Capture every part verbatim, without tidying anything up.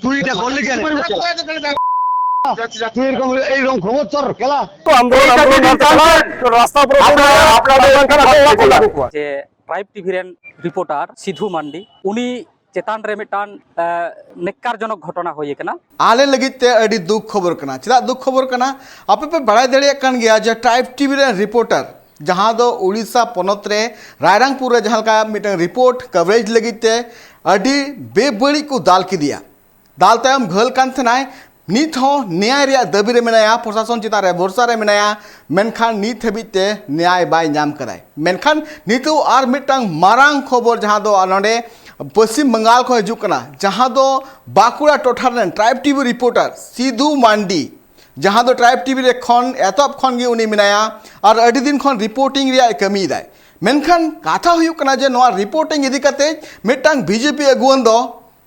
তুই এটা করলি কেন? তুই এরকম, এইরকম খবর তোর খেলা? তো আন্দোলন, আন্দোলন করতে থাকো, রাস্তা উপরে উঠে আপনারা, আপনারা আপনারা বাংলাদেশ সরকার আটকে রাখো। যে ᱴᱨᱟᱭᱤᱵᱽ ᱴᱤᱵᱷᱤ ᱨᱮᱱ ᱨᱤᱯᱳᱨᱴᱟᱨ ᱥᱤᱫᱷᱩ ᱢᱟᱱᱰᱤ, ᱩᱱᱤ ᱪᱮᱛᱟᱱ ᱨᱮ ᱢᱤᱫᱴᱟᱝ, ᱮ, ᱱᱮᱠᱠᱟᱨᱡᱚᱱᱚᱠ ᱜᱷᱚᱴᱚᱱᱟ ᱦᱩᱭ ᱟᱠᱟᱱᱟ᱾ ᱟᱞᱮ ᱞᱟᱹᱜᱤᱫ ᱛᱮ ᱟᱹᱰᱤ ᱫᱩᱠ ᱠᱷᱚᱵᱚᱨ ᱠᱟᱱᱟ᱾ ᱪᱮᱫᱟᱜ ᱫᱩᱠ ᱠᱷᱚᱵᱚᱨ ᱠᱟᱱᱟ? ᱟᱯᱮ ᱯᱮ ᱵᱟᱲᱟᱭ ᱫᱟᱲᱮᱭᱟᱜ ᱠᱟᱱ ᱜᱮᱭᱟ ᱡᱮ ᱴᱨᱟᱭᱤᱵᱽ ᱴᱤᱵᱷᱤ ᱨᱮᱱ ᱨᱤᱯᱳᱨᱴᱟᱨ, ᱡᱟᱦᱟᱸ ᱫᱚ ᱩᱲᱤᱥᱥᱟ ᱯᱚᱱᱚᱛ ᱨᱮ ᱨᱟᱭᱨᱟᱝᱯᱩᱨ ᱨᱮ ᱡᱟᱦᱟᱸ ᱞᱮᱠᱟ ᱢᱤᱫᱴᱟᱝ ᱨᱤᱯᱳᱨᱴ ᱠᱟᱵᱷᱨᱮᱡᱽ ᱞᱟᱹᱜᱤᱫ ᱛᱮ ᱟᱹᱰᱤ ᱵᱮᱵᱟᱹᱲᱤᱡ ᱠᱚ ᱫᱟᱞ ᱠᱮᱫᱮᱭᱟ᱾ ᱫᱟᱞ ᱛᱟᱭᱚᱢ ᱜᱷᱟᱹᱞ ᱠᱟᱱ ᱛᱟᱦᱮᱱᱟᱭ᱾ ᱱᱤᱛ ᱦᱚᱸ ᱱᱮᱭᱟᱭ ᱨᱮᱭᱟᱜ ᱫᱟᱹᱵᱤ ᱨᱮ ᱢᱮᱱᱟᱭᱟ, ᱯᱨᱚᱥᱟᱥᱚᱱ ᱪᱮᱛᱟᱱ ᱨᱮ ᱵᱷᱚᱨᱥᱟ ᱨᱮ ᱢᱮᱱᱟᱭᱟ, ᱢᱮᱱᱠᱷᱟᱱ ᱱᱤᱛ ᱦᱟᱹᱵᱤᱡ ᱛᱮ ᱱᱮᱭᱟᱭ ᱵᱟᱭ ᱧᱟᱢ ᱠᱟᱫᱟᱭ᱾ ᱢᱮᱱᱠᱷᱟᱱ ᱱᱤᱛᱚᱜ ᱟᱨ ᱢᱤᱫᱴᱟᱝ ᱢᱟᱨᱟᱝ ᱠᱷᱚᱵᱚᱨ, ᱡᱟᱦᱟᱸ ᱫᱚ ᱱᱚᱰᱮ ᱯᱚᱥᱪᱤᱢ ᱵᱟᱝᱜᱟᱞ ᱠᱷᱚᱱ ᱦᱤᱡᱩᱜ ᱠᱟᱱᱟ, ᱡᱟᱦᱟᱸ ᱫᱚ ᱵᱟᱸᱠᱩᱲᱟ ᱴᱚᱴᱷᱟ ᱨᱮᱱ ᱴᱨᱟᱭᱤᱵᱽ ᱴᱤᱵᱷᱤ ᱨᱤᱯᱳᱨᱴᱟᱨ ᱥᱤᱫᱷᱩ ᱢᱟᱱᱰᱤ, ᱡᱟᱦᱟᱸ ᱫᱚ ᱴᱨᱟᱭᱤᱵᱽ ᱴᱤᱵᱷᱤ ᱨᱮ ᱠᱷᱚᱱ ᱮᱛᱚᱦᱚᱵ ᱠᱷᱚᱱ ᱜᱮ ᱩᱱᱤ ᱢᱮᱱᱟᱭᱟ ᱟᱨ ᱟᱹᱰᱤ ᱫᱤᱱ ᱠᱷᱚᱱ ᱨᱤᱯᱳᱨᱴᱤᱝ ᱨᱮᱭᱟᱜ ᱮ ᱠᱟᱹᱢᱤᱭᱮᱫᱟᱭ᱾ ᱢᱮᱱᱠᱷᱟᱱ ᱠᱟᱛᱷᱟ ᱦᱩᱭᱩᱜ ᱠᱟᱱᱟ ᱡᱮ ᱱᱚᱣᱟ ᱨᱤᱯᱳᱨᱴᱤᱝ ᱤᱫᱤ ᱠᱟᱛᱮ ᱢᱤᱫᱴᱟᱝ ᱵᱤᱡᱮᱯᱤ ᱟᱹᱜᱩᱣᱟᱹᱱ ᱫᱚ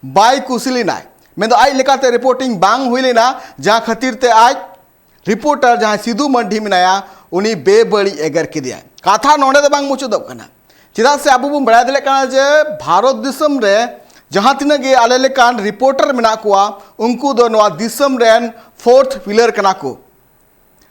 ᱵᱟᱭ ᱠᱩᱥᱤ ᱞᱮᱱᱟᱭ, ᱢᱮᱱᱫᱚ ᱟᱡ ᱞᱮᱠᱟᱛᱮ ᱨᱤᱯᱳᱨᱴᱤᱝ ᱵᱟᱝ ᱦᱩᱭ ᱞᱮᱱᱟ, ᱡᱟᱦᱟᱸ ᱠᱷᱟᱹᱛᱤᱨ ᱛᱮ ᱟᱡ ᱨᱤᱯᱳᱨᱴᱟᱨ ᱡᱟᱦᱟᱸᱭ ᱥᱤᱫᱷᱩ ᱢᱟᱱᱰᱤ ᱢᱮᱱᱟᱭᱟ, ᱩᱱᱤ ᱵᱮᱵᱟᱹᱲᱤᱡ ᱮᱜᱮᱨ ᱠᱮᱫᱮᱭᱟᱭ᱾ ᱠᱟᱛᱷᱟ ᱱᱚᱰᱮ ᱫᱚ ᱵᱟᱝ ᱢᱩᱪᱟᱹᱫᱚᱜ ᱠᱟᱱᱟ, ᱪᱮᱫᱟᱜ ᱥᱮ ᱟᱵᱚ ᱵᱚᱱ ᱵᱟᱲᱟᱭ ᱫᱟᱲᱮᱭᱟᱜ ᱠᱟᱱᱟ ᱡᱮ ᱵᱷᱟᱨᱚᱛ ᱫᱤᱥᱚᱢ ᱨᱮ ᱡᱟᱦᱟᱸ ᱛᱤᱱᱟᱹᱜ ᱜᱮ ᱟᱞᱮ ᱞᱮᱠᱟᱱ ᱨᱤᱯᱳᱨᱴᱟᱨ ᱢᱮᱱᱟᱜ ᱠᱚᱣᱟ, ᱩᱱᱠᱩ ᱫᱚ ᱱᱚᱣᱟ ᱫᱤᱥᱚᱢ ᱨᱮᱱ ᱯᱷᱳᱨᱛᱷ ᱯᱤᱞᱟᱨ ᱠᱟᱱᱟ ᱠᱚ᱾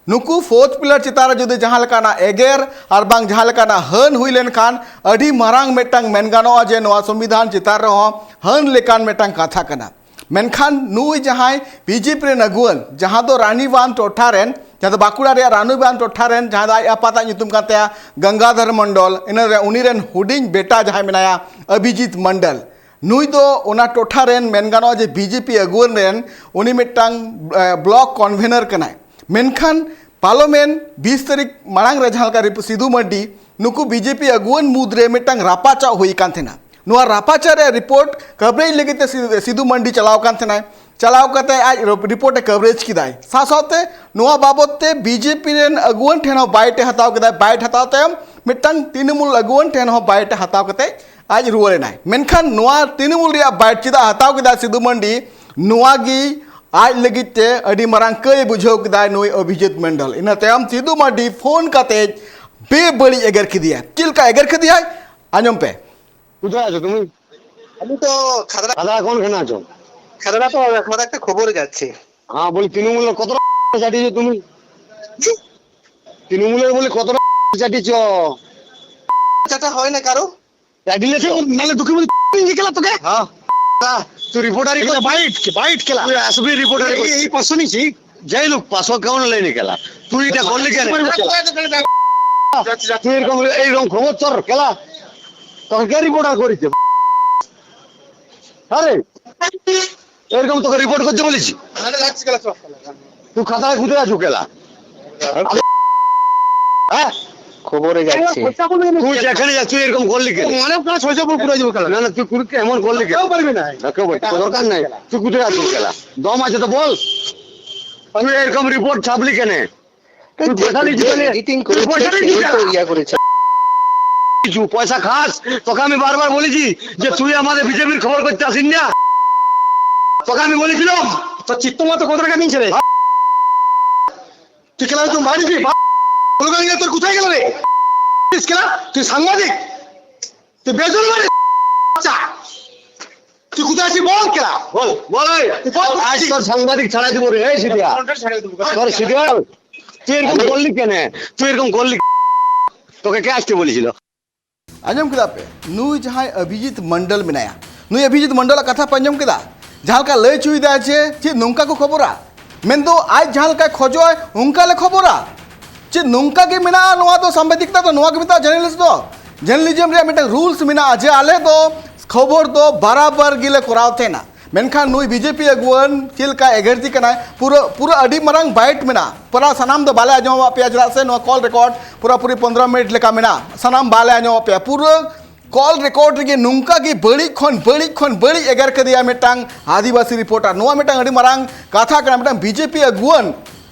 ᱱᱩᱠᱩ ᱯᱷᱳᱨᱛᱷ ᱯᱤᱞᱟᱨ ᱪᱮᱛᱟᱱ ᱨᱮ ᱡᱩᱫᱤ ᱡᱟᱦᱟᱸ ᱞᱮᱠᱟᱱᱟᱜ ᱮᱜᱮᱨ ᱟᱨ ᱵᱟᱝ ᱡᱟᱦᱟᱸ ᱞᱮᱠᱟᱱᱟᱜ ᱦᱟᱹᱱ ᱦᱩᱭ ᱞᱮᱱᱠᱷᱟᱱ, ᱟᱹᱰᱤ ᱢᱟᱨᱟᱝ ᱢᱤᱫᱴᱟᱝ ᱢᱮᱱ ᱜᱟᱱᱚᱜᱼᱟ ᱡᱮ ᱱᱚᱣᱟ ᱥᱚᱝᱵᱤᱫᱷᱟᱱ ᱪᱮᱛᱟᱱ ᱨᱮᱦᱚᱸ ᱦᱟᱹᱱ ᱞᱮᱠᱟᱱ ᱢᱤᱫᱴᱟᱝ ᱠᱟᱛᱷᱟ ᱠᱟᱱᱟ᱾ ᱢᱮᱱᱠᱷᱟᱱ ᱱᱩᱭ ᱡᱟᱦᱟᱸᱭ ᱵᱤᱡᱮᱯᱤ ᱨᱮᱱ ᱟᱹᱜᱩᱣᱟᱹᱱ, ᱡᱟᱦᱟᱸ ᱫᱚ ᱨᱟᱱᱤᱵᱟᱸᱫᱷ ᱴᱚᱴᱷᱟ ᱨᱮᱱ, ᱡᱟᱦᱟᱸ ᱫᱚ ᱵᱟᱸᱠᱩᱲᱟ ᱨᱮᱭᱟᱜ ᱨᱟᱱᱤᱵᱟᱸᱫᱷ ᱴᱚᱴᱷᱟ ᱨᱮᱱ, ᱡᱟᱦᱟᱸ ᱫᱚ ᱟᱡ ᱟᱯᱟᱛᱟᱜ ᱧᱩᱛᱩᱢ ᱠᱟᱱ ᱛᱟᱭᱟ ᱜᱚᱝᱜᱟᱫᱷᱚᱨ ᱢᱚᱱᱰᱚᱞ, ᱤᱱᱟᱹ ᱨᱮ ᱩᱱᱤ ᱨᱮᱱ ᱦᱩᱰᱤᱧ ᱵᱮᱴᱟ ᱡᱟᱦᱟᱸᱭ ᱢᱮᱱᱟᱭᱟ ᱚᱵᱷᱤᱡᱤᱛ ᱢᱚᱱᱰᱚᱞ, ᱱᱩᱭ ᱫᱚ ᱚᱱᱟ ᱴᱚᱴᱷᱟ ᱨᱮᱱ ᱢᱮᱱ ᱜᱟᱱᱚᱜᱼᱟ ᱡᱮ ᱵᱤᱡᱮᱯᱤ ᱟᱹᱜᱩᱣᱟᱹᱱ ᱨᱮᱱ ᱩᱱᱤ ᱢᱤᱫᱴᱟᱝ, ᱮ, ᱵᱞᱚᱠ ᱠᱚᱱᱵᱷᱮᱱᱟᱨ ᱠᱟᱱᱟᱭ᱾ ᱢᱮᱱᱠᱷᱟᱱ ᱯᱟᱨᱚᱢᱮᱱ ᱵᱤᱥ ᱛᱟᱹᱨᱤᱠᱷ ᱢᱟᱲᱟᱝ ᱨᱮ ᱡᱟᱦᱟᱸ ᱞᱮᱠᱟ ᱨᱤᱯ-, ᱥᱤᱫᱷᱩ ᱢᱟᱹᱨᱰᱤ ᱱᱩᱠᱩ ᱵᱤᱡᱮᱯᱤ ᱟᱹᱜᱩᱣᱟᱹᱱ ᱢᱩᱫᱽᱨᱮ ᱢᱤᱫᱴᱟᱝ ᱨᱟᱯᱟᱪᱟᱜ ᱦᱩᱭ ᱟᱠᱟᱱ ᱛᱟᱦᱮᱱᱟ᱾ ᱱᱚᱣᱟ ᱨᱟᱯᱟᱪᱟᱜ ᱨᱮᱭᱟᱜ ᱨᱤᱯᱳᱨᱴ ᱠᱟᱵᱷᱨᱮᱡᱽ ᱞᱟᱹᱜᱤᱫ ᱛᱮ ᱥᱤ-, ᱥᱤᱫᱷᱩ ᱢᱟᱹᱨᱰᱤ ᱪᱟᱞᱟᱣ ᱟᱠᱟᱱ ᱛᱟᱦᱮᱱᱟᱭ᱾ ᱪᱟᱞᱟᱣ ᱠᱟᱛᱮ ᱟᱡ ᱨᱤᱯ-, ᱨᱤᱯᱳᱨᱴ ᱮ ᱠᱟᱵᱷᱨᱮᱡᱽ ᱠᱮᱫᱟᱭ᱾ ᱥᱟᱶ ᱥᱟᱶᱛᱮ ᱱᱚᱣᱟ ᱵᱟᱵᱚᱛ ᱛᱮ ᱵᱤᱡᱮᱯᱤ ᱨᱮᱱ ᱟᱹᱜᱩᱣᱟᱹᱱ ᱴᱷᱮᱱ ᱦᱚᱸ ᱵᱟᱭᱤᱴ ᱮ ᱦᱟᱛᱟᱣ ᱠᱮᱫᱟ᱾ ᱵᱟᱭᱤᱴ ᱦᱟᱛᱟᱣ ᱛᱟᱭᱚᱢ ᱢᱤᱫᱴᱟᱝ ᱛᱨᱤᱱᱢᱩᱞ ᱟᱹᱜᱩᱣᱟᱹᱱ ᱴᱷᱮᱱ ᱦᱚᱸ ᱵᱟᱭᱤᱴ ᱮ ᱦᱟᱛᱟᱣ ᱠᱟᱛᱮ ᱟᱡ ᱨᱩᱣᱟᱹᱲ ᱮᱱᱟᱭ᱾ ᱢᱮᱱᱠᱷᱟᱱ ᱱᱚᱣᱟ ᱛᱨᱤᱱᱢᱩᱞ ᱨᱮᱭᱟᱜ ᱵᱟᱭᱤᱴ ᱪᱮᱫᱟᱜ ᱦᱟᱛᱟᱣ ᱠᱮᱫᱟ ᱥᱤᱫᱷᱩ ᱢᱟᱹᱨᱰᱤ, ᱱᱚᱣᱟ ᱜᱮ ᱟᱡ ᱞᱟᱹᱜᱤᱫ ᱛᱮ ᱟᱹᱰᱤ ᱢᱟᱨᱟᱝ ᱠᱟᱹᱭ ᱵᱩᱡᱷᱟᱹᱣ ᱠᱮᱫᱟᱭ ᱱᱩᱭ ᱚᱵᱷᱤᱡᱤᱛ ᱢᱚᱱᱰᱚᱞ᱾ ᱤᱱᱟᱹ ᱛᱟᱭᱚᱢ ᱥᱤᱫᱷᱩ ᱢᱟᱹᱨᱰᱤ ᱯᱷᱳᱱ ᱠᱟᱛᱮ ᱵᱮᱵᱟᱹᱲᱤᱡ ᱮᱜᱮᱨ ᱠᱮᱫᱮᱭᱟ᱾ ᱪᱮᱫ ᱞᱮᱠᱟ ᱮᱜᱮᱨ ᱠᱮᱫᱮᱭᱟᱭ, ᱟᱸᱡᱚᱢ ᱯᱮ᱾ কোথায় আছো তুমি? আমি তো খাদড়া। খাদড়া কোনখানে আছো? খাদনা তো, খাদনা একটা খবরে যাচ্ছে। হ্যাঁ, বলি, তৃণমূলের কতটা চাটিয়েছো তুমি? তৃণমূলের বলি কতটা চাটিয়েছো? চাটা হয় না কারো। চাটিলে তো, নাহলে দুঃখে বলি, কেলা তোকে? হ্যাঁ। তা, তুই রিপোর্টারি কর। বাইট, বাইট কেলা। তুই আসবি রিপোর্টারি কর। এই, এই পাঁচশো নিছি। যাই হোক, পাঁচশো কেমন লেনি কেলা? তুই এটা করলি কেন? তুই এরকম, এইরকম খবর তোর কেলা? তোকে কে রিপোর্টার করেছে? আরে, এরকম তোকে রিপোর্ট করতে বলেছি? তুই খাতায় খুঁজে আছো কেলা? হ্যাঁ? খবরে যাচ্ছে। তুই যেখানে যাস, তুই এরকম করলি কেন? মানে, আপনার ছয়শো ফুট পুরো যাবো কেলা। না, না, তুই কুড়ি এমন করলি কেন? কেউ পারবি না। না, কেউ পারবি না। তোর দরকার নাই। তুই কোথায় আছিস কেলা? দম আছে তো বল। তুই এরকম রিপোর্ট ছাপলি কেন? তুই পয়সা নিয়েছিস তাহলে? এডিটিং তুই করেছে, পয়সা নিয়েছিস সেই তো কেলা? ইয়া করেছে। কিছু পয়সা খাস, তোকে আমি বারবার বলেছি যে তুই আমাদের বিজেপির খবর করতে আসিস না। তোকে আমি বলেছিলাম। তোর চিত্ত মতো কত টাকা নিয়েছে রে? তুই কেলা, তুই মারিস রে? স্লোগান নিয়ে তোর কোথায় গেল রে? তুই কেলা, তুই সাংবাদিক, তুই বেজল মারিস। আচ্ছা, তুই কোথায় আছিস বল কেলা? বল, বল এই। তুই বল, আজ তোর সাংবাদিক ছাড়া দিব রে, এই সিটিয়া। তোর সিটিয়া, তুই এরকম করলি কেন? তুই এরকম করলি? তোকে কে আসতে বলেছিল? ᱟᱸᱡᱚᱢ ᱠᱮᱫᱟ ᱯᱮ? ᱱᱩᱭ ᱡᱟᱦᱟᱸᱭ ᱚᱵᱷᱤᱡᱤᱛ ᱢᱚᱱᱰᱚᱞ ᱢᱮᱱᱟᱭᱟ, ᱱᱩᱭ ᱚᱵᱷᱤᱡᱤᱛ ᱢᱚᱱᱰᱚᱞᱟᱜ ᱠᱟᱛᱷᱟ ᱯᱮ ᱟᱸᱡᱚᱢ ᱠᱮᱫᱟ? ᱡᱟᱦᱟᱸ ᱞᱮᱠᱟ ᱞᱟᱹᱭ ᱦᱚᱪᱚᱭᱮᱫᱟ ᱡᱮ ᱪᱮᱫ ᱱᱚᱝᱠᱟ ᱠᱚ ᱠᱷᱚᱵᱚᱨᱟ, ᱢᱮᱱᱫᱚ ᱟᱡ ᱡᱟᱦᱟᱸ ᱞᱮᱠᱟᱭ ᱠᱷᱚᱡᱚᱜᱼᱟᱭ ᱚᱱᱠᱟ ᱞᱮ ᱠᱷᱚᱵᱚᱨᱟ᱾ ᱪᱮᱫ ᱱᱚᱝᱠᱟ ᱜᱮ ᱢᱮᱱᱟᱜᱼᱟ? ᱱᱚᱣᱟ ᱫᱚ ᱥᱟᱢᱵᱟᱫᱤᱠᱛᱟ ᱫᱚ ᱱᱚᱣᱟ ᱜᱮ ᱢᱮᱛᱟᱜᱼᱟ ᱡᱟᱨᱱᱟᱞᱤᱥᱴ ᱫᱚ? ᱡᱟᱨᱱᱟᱞᱤᱡᱢ ᱨᱮᱭᱟᱜ ᱢᱤᱫᱴᱟᱝ ᱨᱩᱞᱥ ᱢᱮᱱᱟᱜᱼᱟ ᱡᱮ ᱟᱞᱮ ᱫᱚ ᱠᱷᱚᱵᱚᱨ ᱫᱚ ᱵᱟᱨᱟᱵᱟᱨ ᱜᱮᱞᱮ ᱠᱚᱨᱟᱣ ᱛᱟᱦᱮᱱᱟ᱾ ᱢᱮᱱᱠᱷᱟᱱ ᱱᱩᱭ ᱵᱤᱡᱮᱯᱤ ᱟᱹᱜᱩᱣᱟᱹᱱ ᱪᱮᱫ ᱞᱮᱠᱟ ᱮᱜᱮᱨ ᱫᱤ ᱠᱟᱱᱟᱭ, ᱯᱩᱨᱟᱹ, ᱯᱩᱨᱟᱹ ᱟᱹᱰᱤ ᱢᱟᱨᱟᱝ ᱵᱟᱭᱤᱴ ᱢᱮᱱᱟᱜᱼᱟ᱾ ᱯᱩᱨᱟᱹ ᱥᱟᱱᱟᱢ ᱫᱚ ᱵᱟᱞᱮ ᱟᱸᱡᱚᱢᱟᱫ ᱯᱮᱭᱟ, ᱪᱮᱫᱟᱜ ᱥᱮ ᱱᱚᱣᱟ ᱠᱚᱞ ᱨᱮᱠᱚᱨᱰ ᱯᱩᱨᱟᱹᱯᱩᱨᱤ ᱯᱚᱱᱫᱽᱨᱚ ᱢᱤᱱᱤᱴ ᱞᱮᱠᱟ ᱢᱮᱱᱟᱜᱼᱟ᱾ ᱥᱟᱱᱟᱢ ᱵᱟᱞᱮ ᱟᱸᱡᱚᱢᱟᱫ ᱯᱮᱭᱟ᱾ ᱯᱩᱨᱟᱹ ᱠᱚᱞ ᱨᱮᱠᱚᱨᱰ ᱨᱮᱜᱮ ᱱᱚᱝᱠᱟ ᱜᱮ ᱵᱟᱹᱲᱤᱡ ᱠᱷᱚᱱ ᱵᱟᱹᱲᱤᱡ ᱠᱷᱚᱱ ᱵᱟᱹᱲᱤᱡ ᱮᱜᱮᱨ ᱠᱮᱫᱮᱭᱟ ᱢᱤᱫᱴᱟᱝ ᱟᱹᱫᱤᱵᱟᱹᱥᱤ ᱨᱤᱯᱳᱨᱴᱟᱨ᱾ ᱱᱚᱣᱟ ᱢᱤᱫᱴᱟᱝ ᱟᱹᱰᱤ ᱢᱟᱨᱟᱝ ᱠᱟᱛᱷᱟ ᱠᱟᱱᱟ, ᱢᱤᱫᱴᱟᱝ ᱵᱤᱡᱮᱯᱤ ᱟᱹᱜᱩᱣᱟᱹᱱ